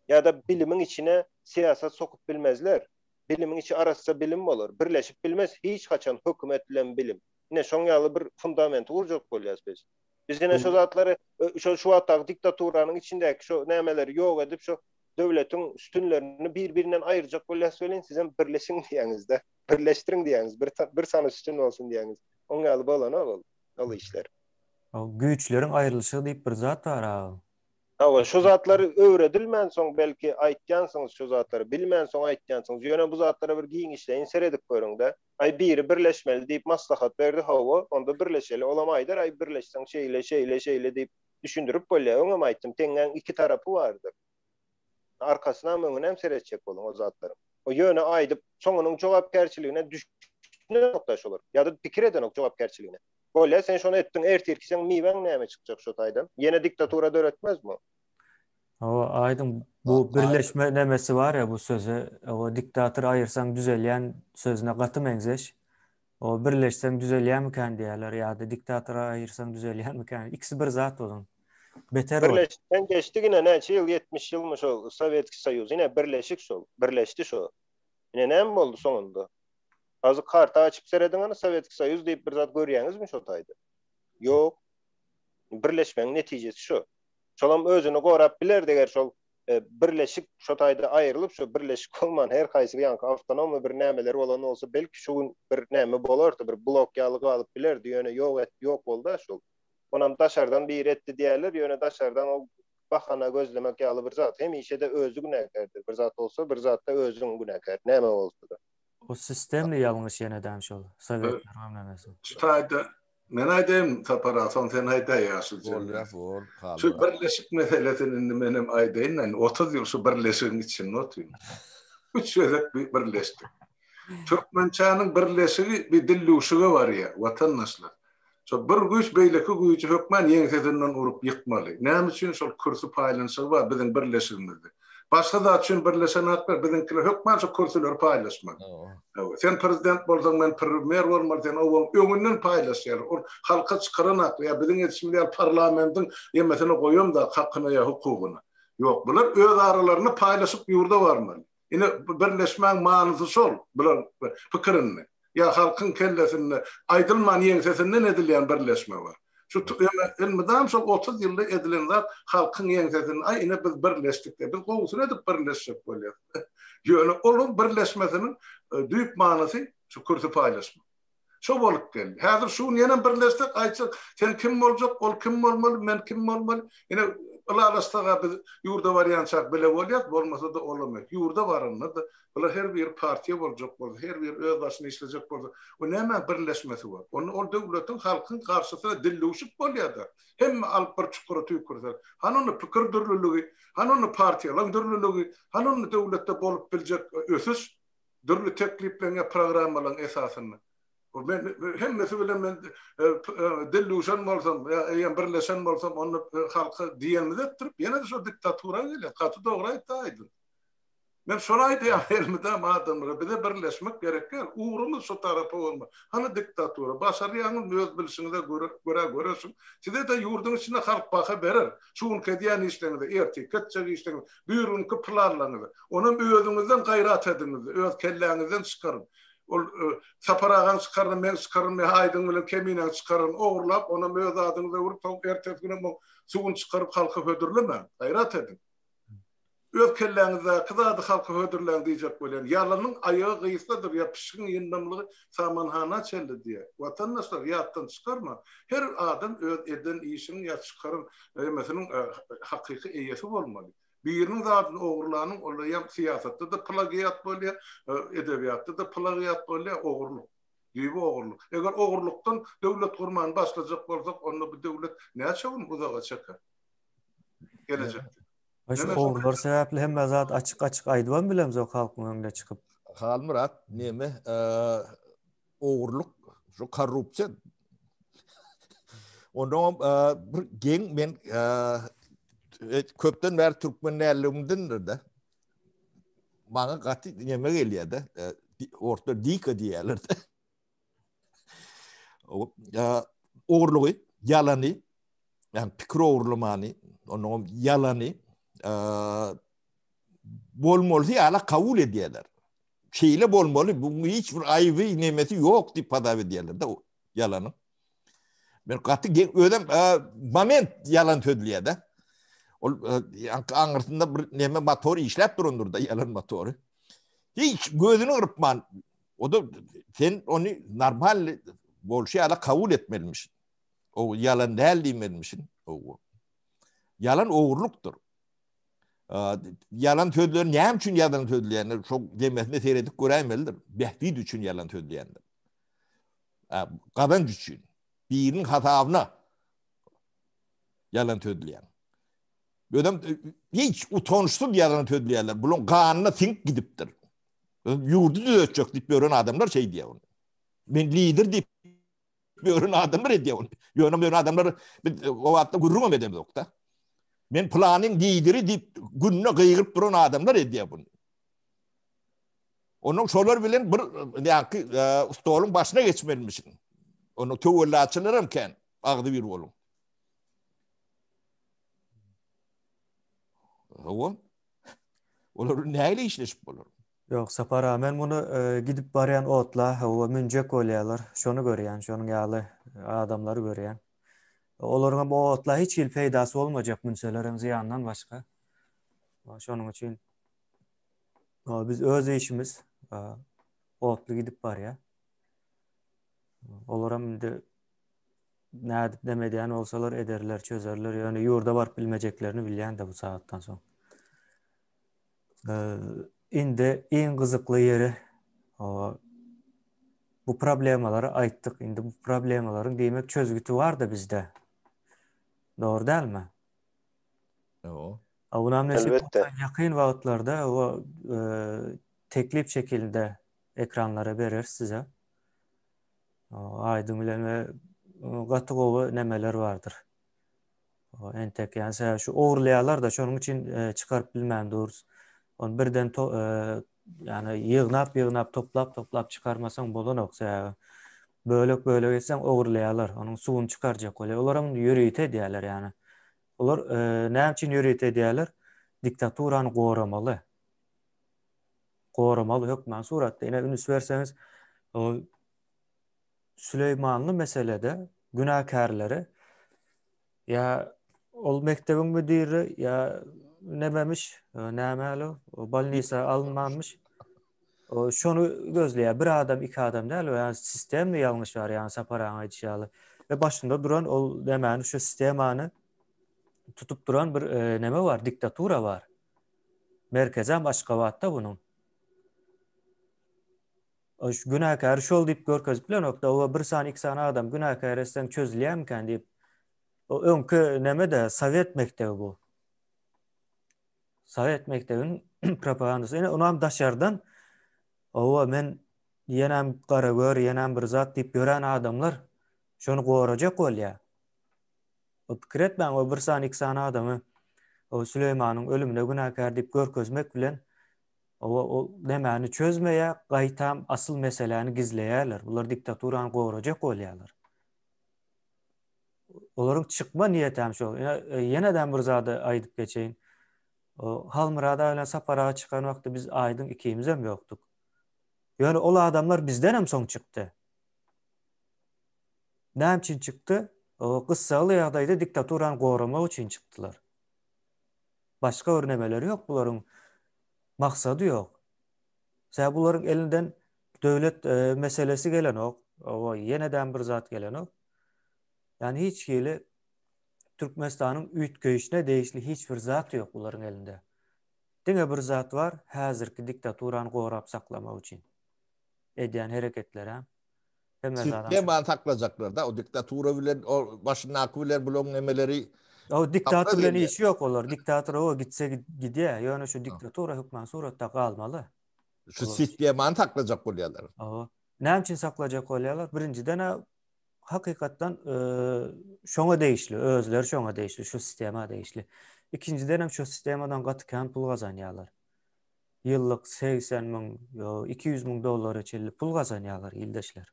Ýa-da bilimiň içine syýasat sokup bilmezler. Bilimiň içi arassa bilim bolar. Birleşip bilmez hiç haçan hökümet bilen bilim. Ine şoň ýaly bir fundamenti gurjak bolýas biz. Biz ine şo zatlary şo şu wagtdaky diktaturanyň içindäki şo nämeleri ýok edip şo döwletiň sütünlerini bir-birinden aýyrjak bolýas welin sizem birleşiň diýýäňizde. Birleşdiriň diýýäňiz. Bir bir sany sütün bolsun diýýäňiz. Oň ýaly bolanok ol ol işler. Güýçleriň aýrylyşygy diýip bir zat bar aga. Hawa, şu zatlar öwredilmänsoň belki aýtýansyňyz şu zatlary, bilmänsoň aýtýansyňyz. Ýöne bu zatlara bir giňişleýin seredip görüň-de. Aý biri birleşmeli diýip maslahat berdi, hawa, onda birleşeli. Olam aýdar, aý birleşseň şeýle, şeýle, şeýle diýip düşündirip bolýar. Öňem aýtdym, teňňäň iki tarapy bardyr. Arkasynam, öňünem seretjek boluň o zatlaryň. O ýöne aýdyp, soňunyň jogapkärçiligine düşünenok-da şolar. Ýa-da pikir edenok jogapkärçiligine. Bolýa sen şony etdiň ertirki seň miwäň näme çykjak şo taýdan? Ýene diktatura döretmezmi o? Hawa aýdyň bu birleşme nemesi bar ya bu söze o diktator aýyrsaň düzelýän sözüne gaty meňzeş. O birleşseň düzelýärmikän diýýärler ýa-da diktator aýyrsaň düzelýärmikän ikisi bir zat onuň. Beter bol. Birleşikden geçdik ine näçe ýyl 70 ýylmy şol Sowetski Soýuz ine birleşik şol birleşdi şo. Ine näme boldy soňunda? Azy karta açyp serediň ana Sowetski Soýuz diýip bir zat görýäňizmi şo taýda? Ýok. Birleşmegiň netijesi şo. Şolam özüni gorap bilerdi eger şol e, birleşik şo taýda aýrylyp şo birleşik bolman her haýsy ýaňky awtonomiýa bir nämeler bolan bolsa belki şu gün bir näme bolardy bir blok ýaly galyp bilerdi ýöne ýok et ýok boldy şol. Onam daşardan biri etdi diýerler ýöne daşardan ol bahana gözlemek ýaly bir zat. Hemişe-de özi günäkärdir. Bir zat bolsa bir zatda özüň günäkär näme bolsa-da. O sistemli ýalňyş ýenedem şol sowetleriň öňlemesi. Şu taýda men aýdaýyn Sapar aga soň sen aýdaý ýaşuly. Bolýa bol. Şu birleşik meselesini indi menem aýdaýyn indi 30 ýyl şu birleşigiň içinde otyryn. Üç gezek birleşdik. Türkmençäniň birleşigi bir dillüwşüge barýar watandaşlar. Şol bir güýç beýleki güýji hökman ýeňsesinden urup ýykmaly. Näme üçin şol kürsi paýlanyşygy bar biziň birleşigimizde. Başga zat üçin birleşenaklar biziňkiler hökman şo kürsüleri paýlaşmaly. Sen prezident bolsaň men premýer bolmaly sen owaň öňünden paýlaşýarlar. Ol halka çykaranaklar ýa biziň edişimiz ýaly parlamentiň ýemesine goýamzak hakyna ýa hukugyna. Ýok bular öz aralarynda paýlaşyp ýurda barmaly. Ine, birleşmäň manysy şol, bular pikirinde. Ýa halkyň kellesinde aýdylman ýeňsesinden edilýän birleşme bar. Şu elmydam şol 30 ýylda edilen zat halkyň ýeňsesinden, aý ine biz birleşdik diýip, biz gowusyny edip birleşjek bolýas. Ýöne olaň birleşmesiniň düýp manysy şu kürsi paýlaşmak. Şo bolup geldi. Häzir şu gün ýenem birleşsek, aýtsak, sen kim boljak, ol kim bolmaly, men kim bolmaly? Ine, ylalaşsak-a biz ýurda barýançak bile bolýas, bolmasa-da olam et. Ýurda baranda-da, bular her biri partiýa boljak bolsa, her biri öz başyna işlejek bolsa, o nämäň birleşmesi bor? Onda ol döwletiň, halkyň garşysyna dillüwşük bolýar-da. Hemme alyp bir çukura tüýkürse. Hany onda pikir dürlüligi, hany onda partiýalaryň dürlüligi, hany onda döwletde bolup biljek ösüş? Dürli teklipleriň ýa programmalaryň esasynda. Men hemmesi bilen men dildüwşen bolsam ýa eýýäm birleşen bolsam, onda halka diýenimizi etdirip, ýene-de şo diktatura gelýär. Gaty dogry aýtdy Aýdyn. Men şony aýdýan elmydam adamlara, bize birleşmek gerek däl. Ugrumyz şu tarapa bolmaly. Hany diktatura? Başarýaňyzmy öz bilşiňize görä göreşiň. Size-de ýurduň içinde halk baha berer. Şu günki edýän işleriňize, ertirki etjek işleriňize, birigünki planlaryňyza. Onam özüňizden gaýrat ediňiz, öz kelläňizden çykaryň. Ol Sapar agaň çykaryny men çykaryn, ýa Aýdyň bilen Keminäň çykaryny ogurlap, onam öz adyňyza öwrüp, soň ertesi günem oň suwuny çykaryp halka hödürlemäň. Gaýrat ediň. Öz kelläňizdäki zady halka hödürläň diýjek bolýan. Ýalanyň aýagy gysgadyr ýa pişigiň ýyndamlygy samanhana çenli diýýär. Watandaşlar ýatdan çykarmaň. Her adam öz eden işiniň ýa çykaran emesiniň hakyky eýesi bolmaly. Biriniň zadyny ogurlanyň ol eýýäm syýasatda-da plagiat bolýar, edebiýatda-da plagiat bolýar, ogurlyk. Düýbi ogurlyk. Eger ogurlykdan döwlet gurmany başlajak bolsak, onda bu döwlet näçe gün uzaga çeker? Gelejekde. Şu ogrular sebäpli hemme zat açyk-açyk aýdybam bilemzok halkyň öňüne çykyp. Halmyrat neme ogurlyk şu korrupsiýa Ondan bir geň men köpden bäri türkmen dälligimdendir-de. Maňa gaty neme gelýär-de. Orta dika diýýärler-de. Ogurlygy, ýalany, ýagny pikir ogurlamany, ondan ýalany bolmalysy ýaly kabul edýärler. Şeýle bolmaly, bu hiç bir aýby nemesi ýok diýip hasap edýärler-de ýalanyň. Men gaty geň, özem moment ýalan sözleýär-de. Ol aňyrsynda bir neme motor işläp durandyr-da, ýalan motory. Hiç gözüni gyrpman, o da sen ony normal bolşy ýaly kabul etmelimişin. O ýalan däl diýmelimişin. O ýalan ogurlukdyr. Ýalan sözleri näme üçin ýalan sözleýänler şo demesine seredip göräýmelidir. Bähbit üçin ýalan sözleýändir. Gazanç üçin. Biriniň hasabyna ýalan sözleýän. Özem hiç utançsyz ýalan sözleýärler. Bularyň ganyna siňip gidipdir. Ýurdy düzetjek diýip ýören adamlar şeý diýýär ony. Men lider diýip ýören adamlar edýär ony. Ýöne ýöne adamlar biz o wagtda gürrüňem edemzok-da. Men planyň lideri diýip günde gygyryp duran adamlar edýär bunu. Onuň şolar bilen bir ýaňky e, stoluň başyna geçmelimişin. Onuň töwellaçylar hem kän. Agzy bir boluň. Hawa. Olar näle işleşip bolar? Ýok, Sapar aga, men muny gidip barýan otla, hawa, münjek bolýarlar. Şony görýän, şonuň ýaly adamlary görýän. Olaryň hem o otla hiç hili peýdasy bolmajak, münseler hem zyýandan başga. Şonuň üçin biz öz işimiz otly gidip barýar. Olar hem indi nädip neme edýän bolsalar ederler, çözerler. Ýöne ýurda baryp bilmejeklerini bilýän-de bu sagatdan soň. Indi iň gyzykly ýeri bu problemalary aýtdyk. Indi bu problemalaryň diýmek çözgüti bar-da bizde. Dogry dälmi? Ýok. Onam nesip bolsa ýakyn wagtlarda o teklip şekilinde ekranlara bereris size. Aýdyň bilen we gaty gowy nemeler bardyr. Entek ýani sebäbi şu ogurlaýarlar-da şonuň üçin çykaryp bilmän durus. Ony birden ýani ýygnap ýygnap toplap toplap çykarmasaň bolanok sebäbi bölek bölek etseň ogurlaýarlar. Onuň suwuny çykarjak bolýar. Olar hem ýörite edýärler ýani. Olar näme üçin ýörite edýärler? Diktaturany goramaly. Goramaly hökman suratda. Ine üns berseňiz Süleýmanly meselede günäkärleri ýa ol mekdebiň müdiri ýa nememiş, nämäli, bolnisa alynmanmyş. Şony gözleýär. Bir adam, iki adam däl, ýa sistemli ýalňyş bar, ýa Sapar aga aýdyşy ýaly. We başynda duran ol nämäni şu sistemany tutup duran bir e, neme bar, diktatura bar. Merkezem Aşgabatda bunuň. Şu günäkäri şol diýip görkezip bilenok-da, o bir sany, iki sany adam günäkär etseň çözülýärmikän diýip. O öňki neme-de, sowet mekdebi bu. Sowet mekdebiniň propagandasy. Ine, onam daşardan owa men ýenem gara gör, ýenem bir zat diýip ýören adamlar şony gorajak bolýar. O pikir etmäň, o bir sany, iki sany adamy o Süleýmanyň ölümine günäkär diýip görkezmek bilen owa ol nämäni çözmeýär, gaýtam asyl meseläni gizleýärler. Bular diktaturany gorajak bolýarlar. Olaryň çykma niýeti hem şol. E, ýene-de bir zady aýdyp geçeýin. Halmyrat aga bilen Sapar aga çykan wagtda biz Aýdyň ikimiz hem ýokduk. Ýöne ol adamlar bizden hem soň çykdy. Näme üçin çykdy? O gyssagly ýagdaýda diktaturany goramak üçin çykdylar. Başga bir nemeleri ýok bularyň. Maksady ýok. Sebäbi bularyň elinden döwlet e, meselesi gelenok. O ýeneden bir zat gelenok. Ýani hiç hili Türkmenistanyň üýtgeýişine degişli hiç bir zat ýok bularyň elinde. Diňe bir zat bar, häzirki diktaturany gorap saklamak üçin edýän hereketleri hemme zat. Sistemany saklajaklar-da, o diktatura bilen, o başyndaky bilen bularyň nemeleri O diktator bilen işi ýok olar. Diktator o gitse gidýär. Ýöne şu diktatura hökman suratda galmaly. Şu sistemany saklajak bolýarlar. Näme üçin saklajak bolýarlar? Birinjiden hakykatdan şoňa degişli, özleri şoňa degişli, şu sistema degişli. Ikinjiden hem şu sistemadan gaty kän pul gazanýarlar. Ýyllyk 80 müň, 200 müň dollara çenli pul gazanýarlar ildeşler.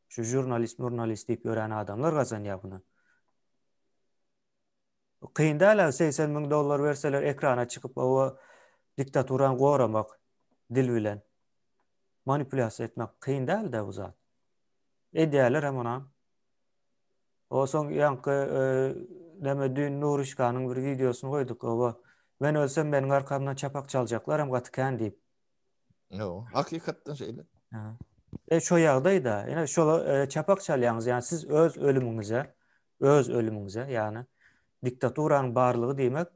Şu žurnalist, murnalist diýip ýören adamlar gazanýar bunu. Kyn däl 80 müň dollar berseler ekrana çykyp owa diktaturany goramak dil bilen manipulýasiýa etmek kyn däl-de bu zat. Edýärler hem onam. O soň ýaňky e, näme düýn Nurişkanyň bir wideosyny goýduk. Owa men ölsem meniň arkamdan çapak çaljaklar hem gaty kän diýip. Ýok, hakykatdan şeýle. E şo ýagdaýda, ýene şola e, çapak çalýaňyz, ýani siz öz ölümiňize, öz ölümiňize, ýani diktaturanyň barlygy diýmek,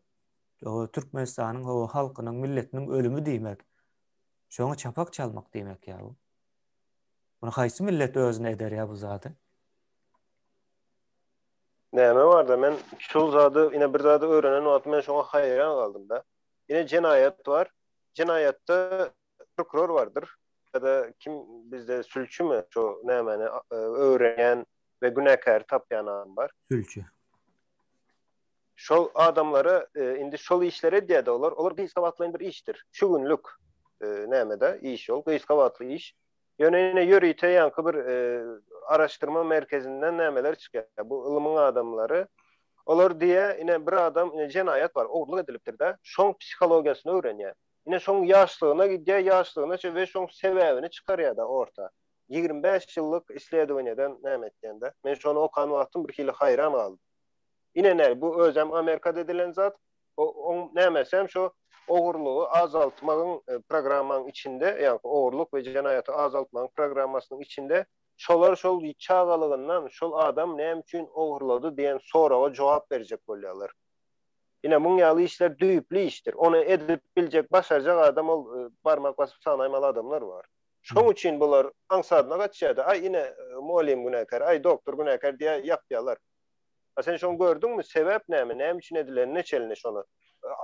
o Türkmenistanyň o halkynyň, milletiniň ölümi diýmek. Şoňa çapak çalmak diýmek ýa bu. Muny haýsy millet özüne eder ýa bu zady? Näme barda men şul zady ine bir zady öwrenen wagtym men şoňa haýran galdym da. Ine jenaýat bar. Jenaýatda prokuror bardyr. Ýa-da kim bizde sülçümi şo nämäni öwrenýän we günäkäri tapýan adam bar. Sülçi. Şol adamlara indi şol işleri edýärdi olar. Olar gysga wagtlaýyn bir işdir. Şu günlük nämede iş ol gysga wagtly iş. Ýöne ine ýörite ýaňky bir araşdyrma merkezinden nämeler çykýar. Bu ylmyň adamlary. Olar diýýär, ine bir adam ine jenaýat bar, ogurlyk edilipdir-de. Şoň psihologiýasyny öwrenýär. Ine şoň ýaşlygyna gidýär, ýaşlygyna we şoň sebäbini çykarýar-da orta. 25 ýyllyk isledowaniýadan näme etýän-de. Men şony okan wagtym bir hili haýran galdym. Ine näl, bu özem Amerikada edilen zat. O oň nämesem şo ogurlygy azaltmagyň e, programmaň içinde, ýagny ogurlyk we jenaýaty azaltmagyň programmasynyň içinde şolar şol çagalygyndan şol adam näme üçin ogurlady diýen soraga jogap berjek bolýarlar. Ine muň ýaly işler düýpli işdir. Ony edip biljek, başarjak adam ol e, barmak basyp sanaýmaly adamlar bar. Şoň üçin bular aňsadyna gaçýardy. Aý ine e, mugallym günäkär, aý doktor günäkär diýä ýapýarlar. A sen şony gördüňmi? Sebäp näme? Näme üçin edilenine çenli şony.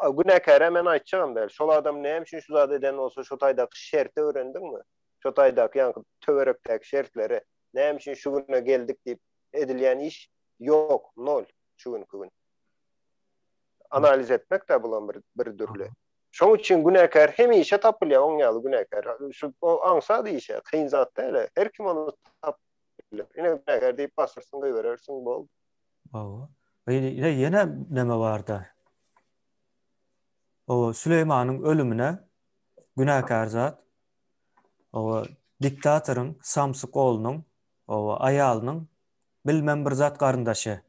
Günäkäre men aýtjagam däl. Şol adam näme üçin şu zady eden bolsa şo taýdaky şerti öwrendiňmi? Şo taýdaky ýaňky töwerekdäki şertleri näme üçin şu güne geldik diýip edilýän iş ýok, nol şu günki gün. Analiz etmek de bulam bir bir dürli. Şoň üçin günäkär hemişe tapylýar, oň ýaly günäkär. Şu aňsat işe, kyn zat däl. Her kim ony tap Ine günäkär diýip basyrsyň, goýberersiň, boldy. Hawa. Ine ýene näme barda? O Süleýmanyň ölümine günäkär zat. O diktatoryň samsyk oglunyň, o aýalynyň bilmem bir zat garyndaşy.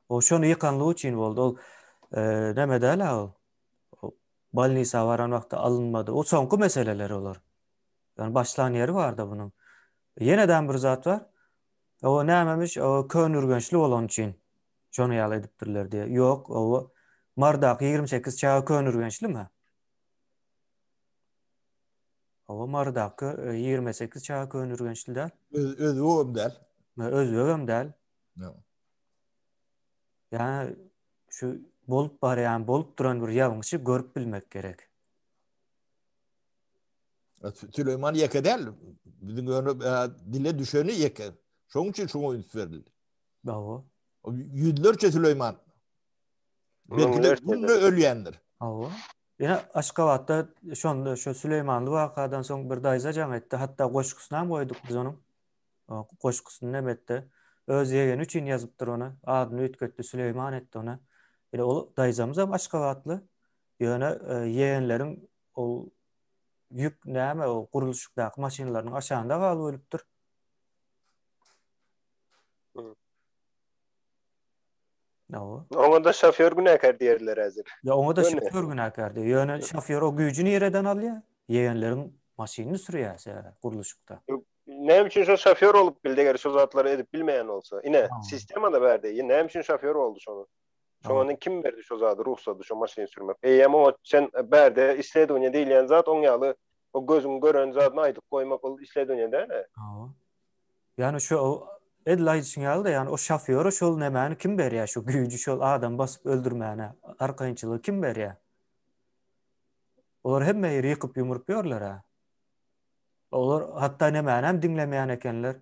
O şony ýykanlygy üçin boldy. Ol e, näme däl ol. Bolnisa baran wagty alynmady. O soňky meseleler olar. Ýani başlan ýeri barda bunuň. Ýenedem bir zat bar. O nämemiş, o Köneürgençli bolany üçin şony ýaly edipdirler diýýär. Ýok, o Marydaky 28 çaga Köneürgençlimi? Hawa, Marydaky 28 çaga Köneürgençli däl. Öz özbegem däl. Özbegem däl. Ýok. Ýani şu bolup barýan, bolup duran bir ýalňyşy görüp bilmek gerek. Süleýman ýeke däl. Biziň ýöne dile düşeni ýeke. Şonuň üçin şoňa üns berildi. Hawa. Ýüzlerçe Süleýman. Belki-de günde ölýändir. Hawa. Ýene Aşgabatda şonda şu Süleýmanly wakadan soň bir daýza jaň etdi. Hatda goşgusyny hem goýduk biz onuň. Goşgusyny hem etdi. Öz ýegeni üçin ýazypdyr ony. Adyny üýtgetdi, Süleýman etdi ony. Ýene ol daýzamyz hem Aşgabatly. Ýöne ýegenleriň ol ýük näme o gurluşykdaky maşynlarynyň aşagynda galyp ölüpdir. Hawa. Oňa da şofýor günäkär diýerler häzir. Ýa oňa da şofýor günäkär diýer. Ýöne şofýor o güýji nireden alýar? Ýegenleriň maşynyny sürýär sebäbi gurluşykda. Näme üçin şo şofýor bolup bildi eger şo zatlary edip bilmeýän bolsa? Ine, sistema da bärde. Näme üçin şofýor boldy şony? Şoňa kim berdi şo zady, rugsady şo maşyny sürmek? Eýýäm oňa sen bärde isledowniýa diýilýän zat oň ýaly o gözüň gören zadyny aýdyp goýmak ol isledowniýa däl-ä. Hawa. Ýani şu edil aýdyşyň ýaly-da, ýani o şofýora şol nämäni kim berýär, şu güýji şol adamy basyp öldürmäne arkaýynçylygy kim berýär? Olar hemme ýeri ýykyp ýumrup ýörler-ä. Olar hatda nämäni hem diňlemeýän ekenler.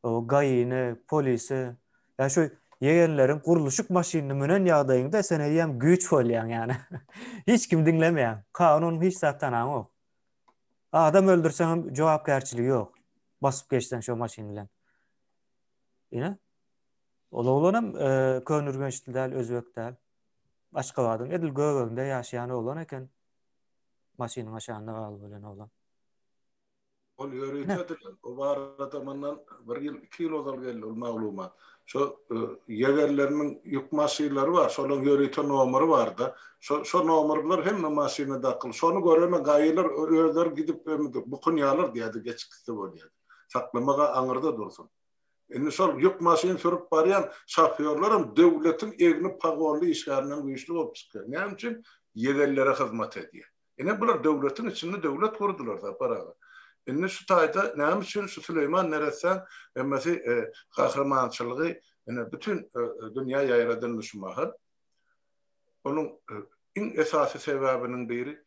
O GAI-ni, polisi. Ýa şu ýegenleriň gurluşyk maşynyny münen ýagdaýyňda sen eýýäm güýç bolýaň ýani. Hiç kim diňlemeýär. Kanun hiç zat tanaňok. Adam öldürseňem jogapkärçiligi ýok. Basyp geçseň şo maşyn bilen. Ine. Ol oglanam e, Köneürgençli däl, özbek däl. Aşgabadyň edil göbeginde ýaşaýan oglan eken. Maşynyň aşagynda galyp ölen oglan. Ol ýörite edilen. O barada mundan bir ýyl, iki ýyl ozal geldi ol maglumat. Şo ýegerleriniň ýük maşynlary bar, şolaryň ýörite nomeri bar-da. Şo şo nomerler hemme maşyna dakyl. Şony görene gaýylar özleri gidip bukunýarlar diýýärdi, geçip gitse bolýar. Saklamaga aňyrda dursun. Indi şol ýük maşyn sürüp barýan şofýorlaram döwletiň egni pagonly işgärinden güýçli bolup çykýar. Näme üçin? Ýegenlere hyzmat edýär. Ine bular döwletiň içinde döwlet gurdular Sapar aga. Indi şu taýda näme üçin şu Süleýman neressäň hemmesi gahrymançylygy ine bütin dünýä ýaýradyldy şu mahal. Onuň iň esasy sebäbiniň biri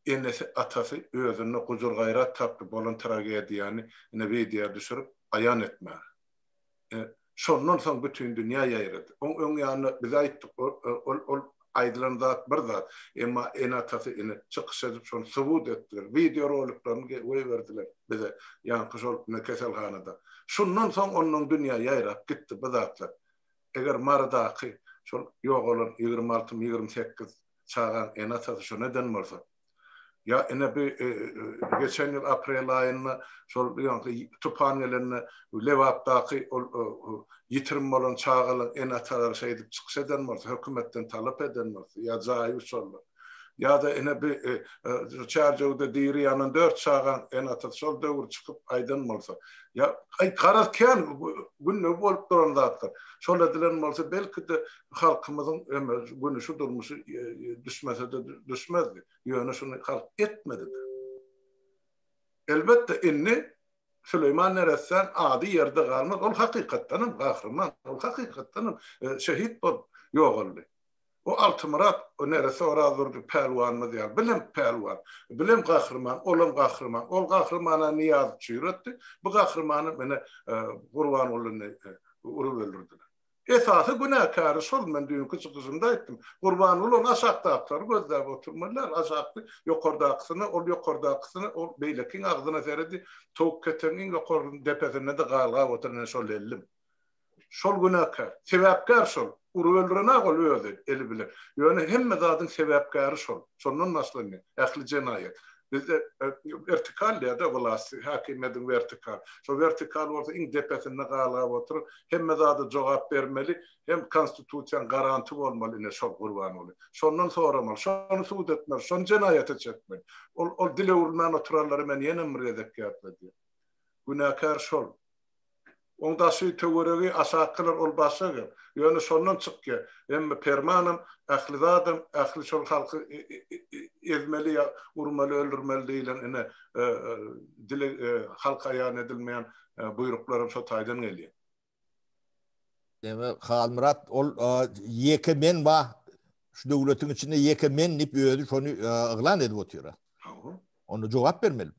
enesi atasy özünde gujur-gaýrat tapdy bolan tragediýany ine wideo düşürip aýan etmäge. Şondan soň bütin dünýä ýaýrady. Oň öň ýanynda biz aýtdyk, ol ol aýdylan zat bir zat. Emma ene-atasy ine çykyş edip şony subut etdiler. Wideo roliklerini goýberdiler bize ýaňky şol ine keselhanada. Şundan soň ondan dünýä ýaýrap gitdi bu zatlar. Eger Marydaky şol ýogalan 26-my 28 çagaň ene-atasy şony eden bolsa, Ýa ine bi geçen ýyl aprel aýynda şol ýaňky tupan gelende Lebapdaky ol ýitirim bolan çagalaryň ene-atalary şeýdip çykyş eden bolsa, hökümetden talap eden bolsa, ýa jaýy uçarlar. Ýa-da ine bi Çärjewde diri ýanan dört çagaň ene-atasy şol döwür çykyp aýdan bolsa. Ýa aý garaz kän günde bolup duran zatlar. Şol edilen bolsa belki-de halkymyzyň güni şu durmuşy düşmese-de düşmezdi. Ýöne şuny halk etmedi-de. Elbetde, indi Süleýman neressäň ady ýerde galmaz. Ol hakykatdan hem gahryman, ol hakykatdan hem şehit bolup ýogaldy. O Altymyrat neresse Orazdurdy pälwanymyz ýaly, bilem pälwan, bilem gahryman, olam gahryman. Ol gahrymana Nyýazow çüýretdi, bu gahrymany ine Gurbangulyny urup öldürdiler. Esasy günäkäri şol, men düýnki çykyşymda aýtdym. Gurbanguly ony aşakdakylary gözläp oturmaly däl, aşakky ýokardakysyna, ol ýokardakysyna, ol beýlekiň agzyna seredi, towuk ketegiň iň ýokary depesinde-de galgap oturan ine şol lellim. Şol günäkär. Sebäpkär şol. Urup öldüren-ä ol özi eli bilen. Ýöne hemme zadyň sebäpkäri şol. Şondan başlanýar ähli jenaýat. Bizde wertikal diýýär-de wlast, häkimiýetiň wertikal. Şo wertikal bolsa iň depesinde galgap oturyp, hemme zada jogap bermeli, hem konstitusiýaň garanty bolmaly ine şol Gurbanguly. Şondan soramaly, şony sud etmeli, şony jenaýata çekmeli. Ol ol dil öwrülmän oturanlary men ýenem bir gezek ýatladýan. Günäkär şol. Oň daşy, töweregi, aşakkylar ol başga gep. Ýöne şondan çykýar. Hemme permanam, ähli zadam, ähli şol halky ezmeli ýa urmaly, öldürmeli diýlen ine dile halka aýan edilmeýän buýruklaram şo taýdan gelýär. Deme Halmyrat ol ýeke men ba şu döwletiň içinde ýeke men diýip özi şony yglan edip otyr. Hawa. Onda jogap bermeli.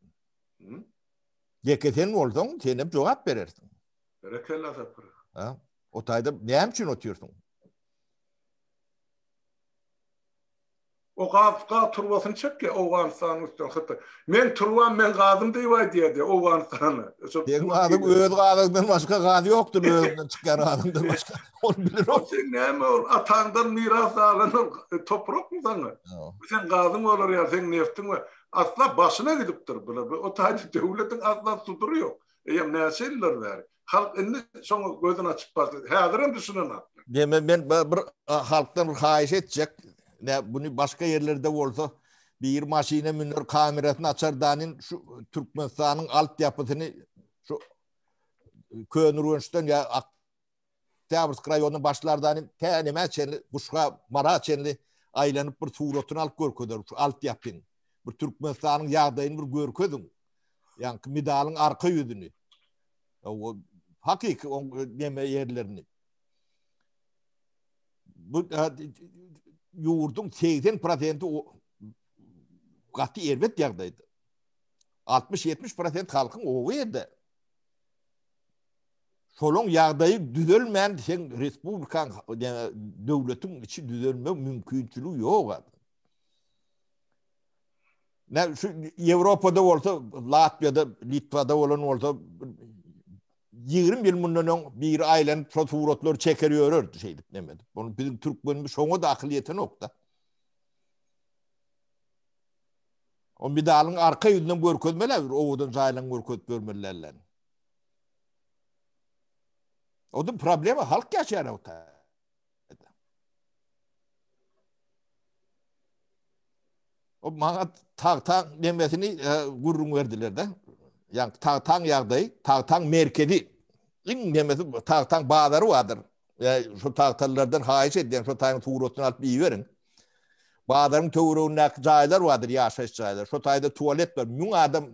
Ýeke sen bolsaň, sen hem jogap berersiň. Berekella Sapar. Ha? O taýda näme üçin otyrsyň? O gaz gaz turbasyny çekýär Owganystanyň üstünden Hytaý. Meň turbam, meň gazym diýip aýdýar diýýär Owganystana. Seň gazyň öz gazyňdan başga gaz ýokdur, özüňden çykýan gazyňdan başga. Ony bilenok. Sen näme ol ataňdan miras galan ol toprakmy saňa? Sen gazyň bolar ýaly, seň neftiň we Asla başyna gidipdir bular. O taýda döwletiň asla sudury ýok. Eýýäm näçe ýyllar bäri. Halk indi şoňa gözüni açyp başlady. Häzirem düşünenoklar. Deme men bir halkdan bir haýyş etjek. Ne buny başga ýerlerde bolsa bir maşyna müner kamerasyny açar danin şu Türkmenistanyň alt ýapysyny şu Köneürgençden ýa Oktýabrsk raýonynyň başlardan tä nämä çenli, Guşga, Mara çenli aýlanyp bir suratyny alyp görkezer, şu alt ýapyň. Bir Türkmenistanyň ýagdaýyny bir görkeziň. Ýaňky medalyň arka ýüzüni. O hakyky oň neme ýerlerini. Bu ýurduň 80 prosenti gaty erbet ýagdaýda. 60-70 prosent halkyň oba ýerde. Şolaň ýagdaýy düzelmän seň respublikaň döwletiň içi düzelme mümkinçiligi ýok adam. Ne şu Ýewropada bolsa, Latwiýada, Litwada bolan bolsa 20 ýyl mundan öň biri aýlanyp şo suratlary çeker ýörerdi şeýdip neme edip. Ony biziň türkmenimiz şoňa da akyl ýetenok-da. O medalyň arka ýüzünden görkezmeli bir owadan jaýlaryny görkezip bermeliler. O da problema halk ýaşaýar o taýda. O maňa tagtaň nemesini e, gürrüň berdiler de. Ýa tagtaň ýagdaýy, tagtaň merkezi. Iň nemesi tagtaň bazary bardyr. Ýa şu tagtalylardan haýyş edýän, şu taýyň suratyny alyp iberiň. Bazaryň töweregindäki jaýlar bardyr, ýaşaýyş jaýlar. Şu taýda tualet bar. 1000 adam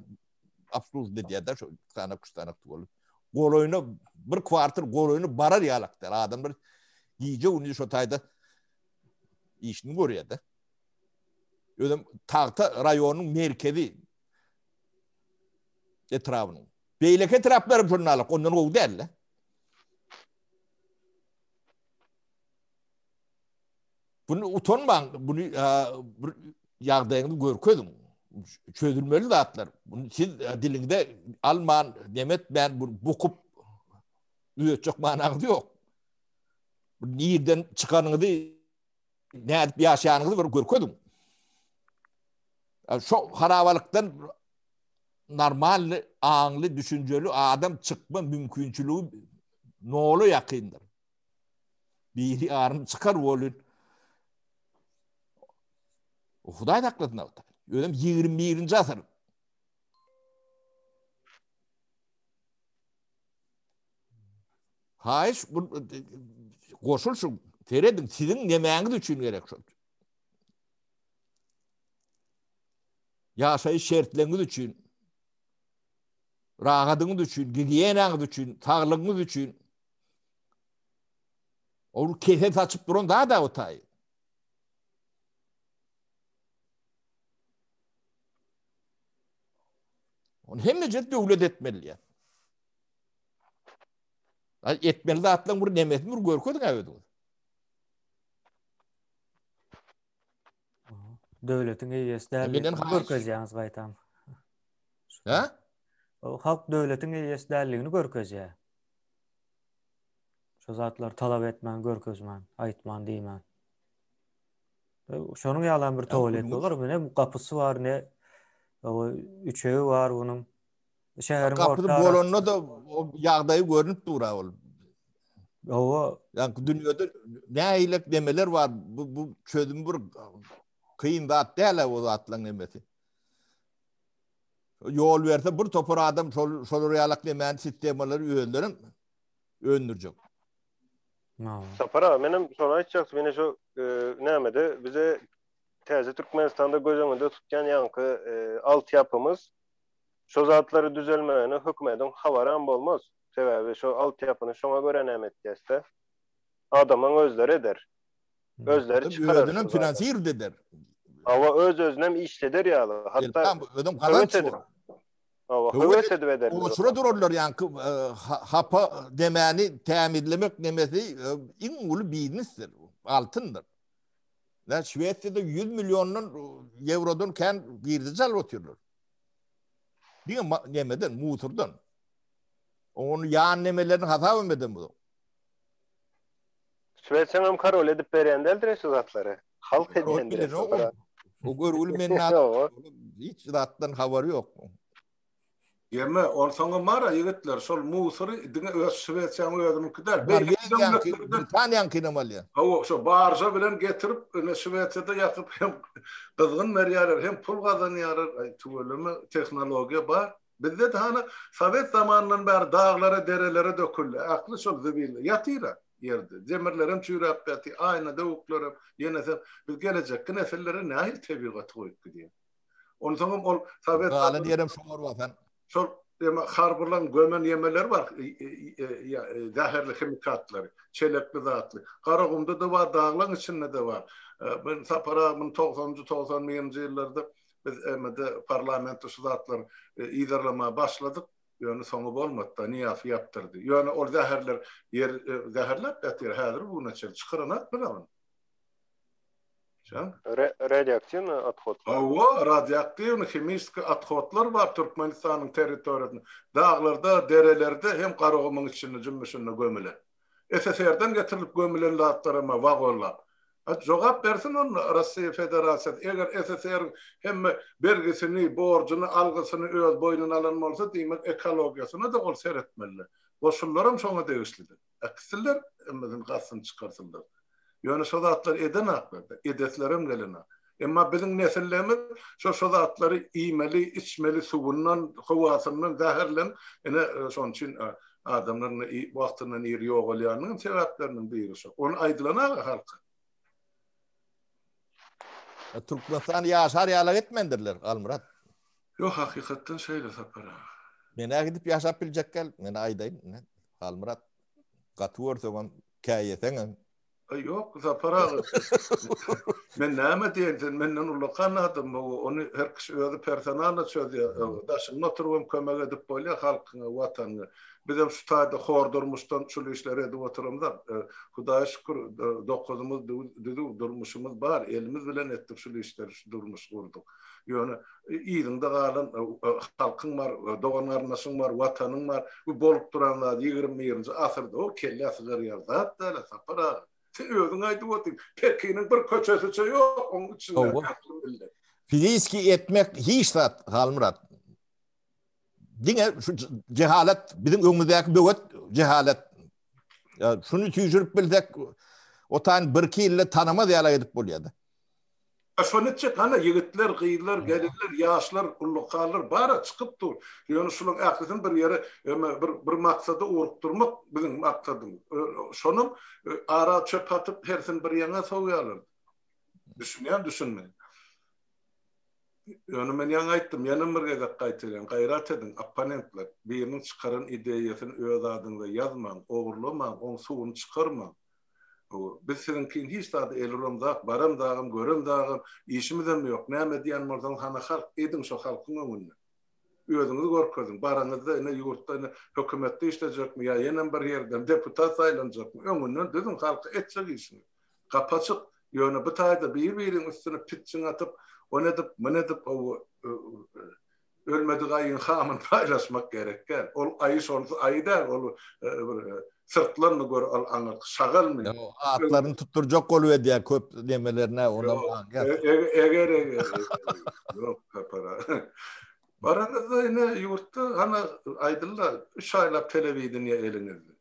obslužit edýär-de şu sanak üç sanak tualet. Golaýyna bir kwartal golaýyna barar ýalak däl. Adamlar gije gündüz şu taýda işini görýär-de. Özem Tagta raýonynyň merkezi etrabynyň. Beýleki etraplar hem şondan alak, ondan gowy däl-de. Bunu utanmaň, bunu bir ýagdaýyňyzy görkeziň. Çözülmeli zatlar. Bunu siz diliňde alman, nemetmän, bu bukup üýetjek manaňyz ýok. Bu nirden çykanyňyzy, nädip ýaşaýanyňyzy bir görkeziň. Şo harabalykdan normal, aňly, düşünjeli adam çykma mümkinçiligi nola ýakyndyr. Biri ýarym çykar bolun. Hudaý saklasyn alta. Özem 21-nji asyr. Haýyş bu goşul şu serediň siziň nemäňiz üçin gerek şol. Ýaşaýyş şertleriňiz üçin, rahatyňyz üçin, gigiýenaňyz üçin, saglygyňyz üçin Ol kese saçyp duran zat-a o taýy. Ony hemme döwlet etmeli diýýär. Ay etmeli zatlaryň bir nemesini bir görkeziň özüňiz. Döwletiň eýesi däldigini görkezýäňiz gaýtam. Ha? O halk döwletiň eýesi däldigini görkezýär. Şu zatlary talap etmän, görkezmän, aýtman, diýmän. Şonuň ýalam bir tualet bolar. Ne gapysy bar, ne. Hawa, üçegi bar bunuň. Şäheriň Gapysy orta bolanda-da o ýagdaýy görnüp dur-a ol. Hawa. Ýa dünýede nähili demeler bar, bu bu çözüm bir kyn zat däl-ä o zatlaryň nemesi. Ýol berse bir topar adam şol şolar ýalak nemäni sistemalary özlerem öndürjek. Sapar aga menem şony aýtjakdym ine şu nämede bize täze Türkmenistanda göz öňünde tutýan ýaňky altyapymyz şo zatlary düzelmegine hökümediň habaram bolmaz. Sebäbi şo altyapyny şoňa görä näme etýäsde. Adamlaň özleri eder. Özleri çykarar. Özünem finansir eder. Hawa öz özünem işleder ýaly. Hatda özem gazanç bolar. Hawa, höwes edip ederler. Oçura durarlar ýaňky hapa demäni tämizlemek nemesi iň uly biznesdir, altyndyr. Nä Şwesiýada 100 milliondan ýewrodan kän girdeji alyp otyrlar. Diňe nemeden, musurdan. Onuň ýan nemelerini hasap eden bu. Şwesiýaňam korol edip berýän däldir şu zatlary. Halk edýändir. O görgüli men hiç zatdan habary ýok. Ýeme, onsoňam bar-a ýigitler, şol musory diňe öz Şwesiýaň özüniňki däl, beýleki döwletlerden. Britaniýaňkynam alýar. Hawa, şo barža bilen getirip, ine Şwesiýada ýakyp hem gyzgyn berýärler, hem pul gazanýarlar. Aý, tüweleme, tehnologiýa bar. Bizde-de hany sowet zamanyndan bäri daglara, derelere döküldi. Ähli şol zibiller ýatyr-a ýerde. Demirlerem çüýräp ýatyr, aýna döwüklerem, ýenesem. Biz gelejekki nesillere nähili tebigaty goýup gidýäs? Onsoňam ol sowet Galan ýerem şoňar basan. Şol ýeme harbylaryň gömen ýemeleri bar, zäherli himikatlary, çelekli zatly. Garagumda-da bar, daglaryň içinde-de bar. Men Sapar aga muny togsanynjy, 91-nji ýyllarda biz emede parlamentde şu zatlary yzarlamaga başladyk. Ýöne soňy bolmady-da, Nyýazow ýapdyrdy. Ýöne ol zäherler ýer zäherläp ýatyr, häzir bu güne çenli çykaranaklar ony. Radioaktiwnyý othodlar. Hawa, radioaktiwnyý himiski othodlar bar Türkmenistanyň territoriýasynda. Daglarda, derelerde hem Garagumuň içinde, jümmüşinde gömülen. SSR-den getirilip gömülen zatlaram bar wagonlap. A jogap bersin onda Rossiýa Federasiýasy, eger SSR-iň hemme bergisini, borjuny, algysyny öz boýnuna alan bolsa, diýmek ekologiýasyna-da ol seretmeli. Goşunlaram şoňa degişlidir. Äkitsinler, hemmesini gazsyny çykarsynlar. Ýöne şo zatlary edenaklar-da, edeslerem gelenok. Emma biziň nesillerimiz şo şo zatlary iýmeli, içmeli suwundan, howasyndan zäherlenip, ine şonuň üçin adamlar ine wagtyndan ir ýogalýanynyň sebäpleriniň biri şo. Ony aýdylan-a halka. Türkmenistany ýaşar ýalak etmändirler, Halmyrat. Ýok, hakykatdan şeýle Sapar aga. Men-ä gidip ýaşap biljek däl, men aýdaýyn, ine, Halmyrat, gaty görseňem, käýeseňem. Aý, ýok, Sapar aga. Men näme diýeýin, sen menden ullakan adam, ony her kişi özi personalno çözýär. Daşyňda oturybam kömek edip bolýar halkyňa, watanyňa. Bizem şu taýda hor durmuşdan şul işleri edip oturamzok. Hudaýa şükür, dokuzymyz düzüw, durmuşymyz bar, elimiz bilen etdik şul işleri, şu durmuşy gurduk. Ýöne yzyňda galan halkyň bar, dogan-garyndaşyň bar, watanyň bar. Bu bolup duran zat 21-nji asyrda o kellä sygar ýaly zat däl-ä, Sapar aga. Sen özüň aýdyp otyň, Pekiniň bir köçesiçe ýok, onuň içinde ähli millet. Fiziski etmek hiç zat, Halmyrat. Diňe şu jehalet, biziň öňümizdäki böwet jehalet. Şuny tüýjürip bilsek, o taýyn birki ýylda tanamaz ýaly edip bolýar-da. A şony etjek hany ýigitler, gyzlar, gelinler, ýaşlar, ullakanlar bar-a çykyp dur. Ýöne şularyň ählisini bir ýere eme bir bir maksada ugrukdyrmak biziň maksadymyz. Şonam ara çöp atyp hersini bir ýaňa sowýarlar. Düşünýän düşünmeýän. Ýöne men ýaňy aýtdym, ýenem bir gezek gaýtalaýan, gaýrat ediň, opponentler, biriniň çykaran ideýasyny öz adyňyza ýazmaň, ogurlamaň, oň suwuny çykarmaň. Hawa, biz siziňkini hiç zada el uramzak, baramzagam, göremzagam, işimizem ýok, näme edýän bolsaňyz hana halk, ediň şo halkyň öňünde. Özüňizi görkeziň, baraňyzda ine ýurtda ine hökümetde işlejekmi ýa ýenem bir ýerden deputat saýlanjakmy, öňünden düzüň halka etjek işiňizi. Gapy açyk, ýöne bu taýda bir-biriň üstüne pitjiň atyp, ony edip, muny edip, hawa, ölmedik aýyň hamyny paýlaşmak gerek däl. Ol aýy şonsuz aýy däl, ol bir. Syrtlanmy gör ol aňyrky şagalmy? Ýok, atlaryny tutdurjak bolup edýär köp nemelerine, onam aňýar. Eger eger. Ýok, Sapar aga. Baraňyzda ine ýurtda hana aýdylda üç aýlap telewideniýe eliňizde.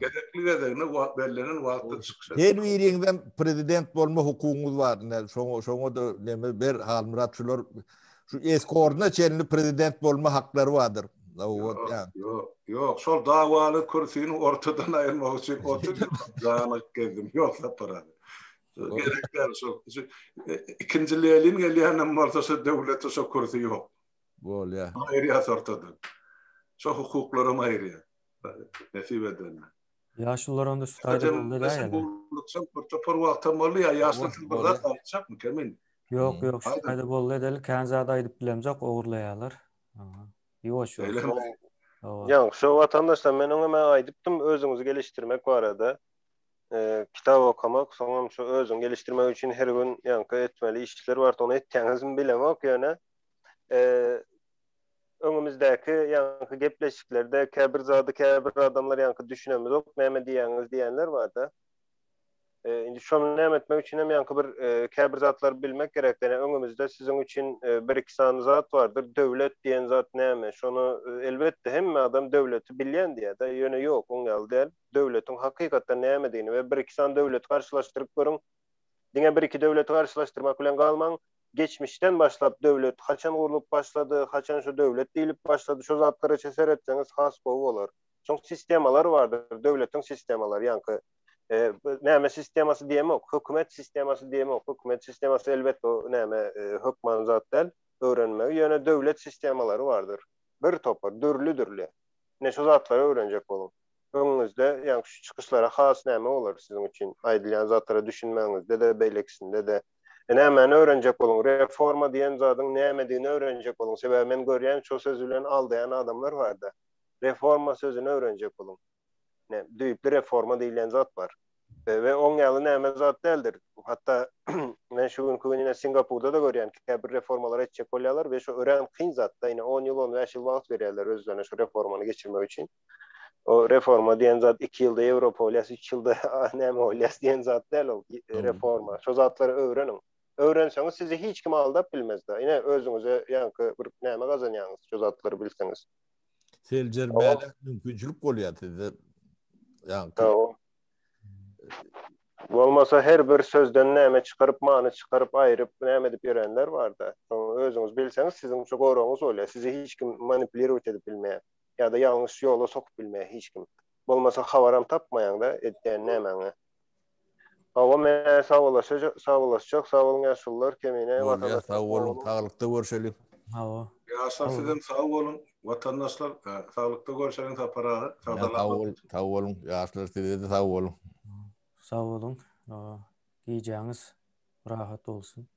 Gezekli gezegine bellenen wagtda çykyş Her biriňizem prezident bolma hukugyňyz bar. Ine şoňa şoňa-da neme ber Halmyrat şular şu eskordyna çenli prezident bolma haklary bardyr. Ýok, ýok, ýok, şol dawaly kürsini ortadan aýyrmak üçin 30 ýyl janygyp gezdim. Ýok Sapar aga. Gerek däl şol. Ikinji Lenin gelýänem bolsa şu döwlete şo kürsi ýok. Bolýar. Aýyrýas ortadan. Şo hukuklaram aýyrýar. Nesip edende. Ýaşulular onda şu taýda boldy da ýa. Bir topar wagtam boldy ýa ýaşlar siz bir zat aýtjakmy kemin? Ýok ýok şu taýda boldy edeli kän zat aýdyp bilemzok ogurlaýarlar. Ýuwaş ýuwaş. Ýa şu watandaşlar men öňem aýdypdym özüňizi gelişdirmek barada. Kitap okamak soňam şu özüňi gelişdirmek üçin her gün ýaňky etmeli işler bar ony etýäňizmi bilemok ýöne öňümizdäki ýaňky gepleşiklerde käbir zady käbir adamlar ýaňky düşünemizok näme diýýäňiz diýenler barda. Indi şony näme etmek üçin hem ýaňky bir käbir zatlary bilmek gerek. Ýöne öňümizde siziň üçin bir-iki sany zat bardyr. Döwlet diýen zat näme? Şony elbetde hemme adam döwleti bilýän diýýär-de, ýöne ýok, oň ýaly däl. Döwletiň hakykatdan nämedigini we bir-iki sany döwleti garşylaşdyryp görüň. Diňe bir-iki döwleti garşylaşdyrmak bilen galmaň. Geçmişden başlap döwlet haçan gurlup başlady, haçan şu döwlet diýlip başlady, şo zatlara seretseňiz has gowy bolar. Şoň sistemalary bardyr, döwletiň sistemalary, ýaňky näme sistemasy diýemok, hökümet sistemasy diýemok, hökümet sistemasy elbetde o näme hökman zat däl öwrenmegi, ýöne döwlet sistemalary bardyr. Bir topar, dürli-dürli. Ine şu zatlary öwrenjek boluň. Öňüňizde, ýaňky şu çykyşlara has näme bolar siziň üçin, aýdylýan zatlara düşünmegiňizde-de, beýlekisinde-de. Nämäni öwrenjek boluň, reforma diýen zadyň nämedigini öwrenjek boluň, sebäbi men görýän şo söz bilen aldaýan adamlar barda. Reforma sözüni öwrenjek boluň. Ne, düýpli reforma diýilýän zat bar. We oň ýaly näme zat däldir. Hatda men şu günki gün ine Singapurda-da görýän, käbir reformalar etjek bolýarlar we şo örän kyn zat-da, ine on ýyl, on bäş ýyl wagt berýärler özlerine şo reformany geçirmek üçin. O reforma diýen zat iki ýylda Ýewropa bolýas, üç ýylda näme bolýas diýen zat däl ol reforma. Şo zatlary öwreniň. Öwrenseňiz sizi hiç kim aldap bilmez-de. Ine özüňize ýaňky bir näme gazanýaňyz şo zatlary bilseňiz. Seljermäne mümkinçilik bolýar sizde. Ýaňky. Bolmasa her bir sözden näme çykaryp, many çykaryp, aýryp, näme edip ýörenler bar-da. Şoň özüňiz bilseňiz siziň şu goragyňyz bolýar. Sizi hiç kim manipulirowat edip bilmeýär. Ýa-da ýalňyş ýola sokup bilmeýär hiç kim. Bolmasa habaram tapmaýaň-da edýän nämäňe. Hawa men sagbolaşjak, sagbolaşjak, sag boluň ýaşulular, Kemine, Bolýar, watandaşlar sag boluň, saglykda görşeliň. Hawa. Ýaşlar sizem sag boluň, watandaşlar saglykda görşeliň Sapar aga, sag Sag bol, sag boluň, ýaşlar sizede sag boluň. Sag boluň. Gijäňiz rahat bolsun.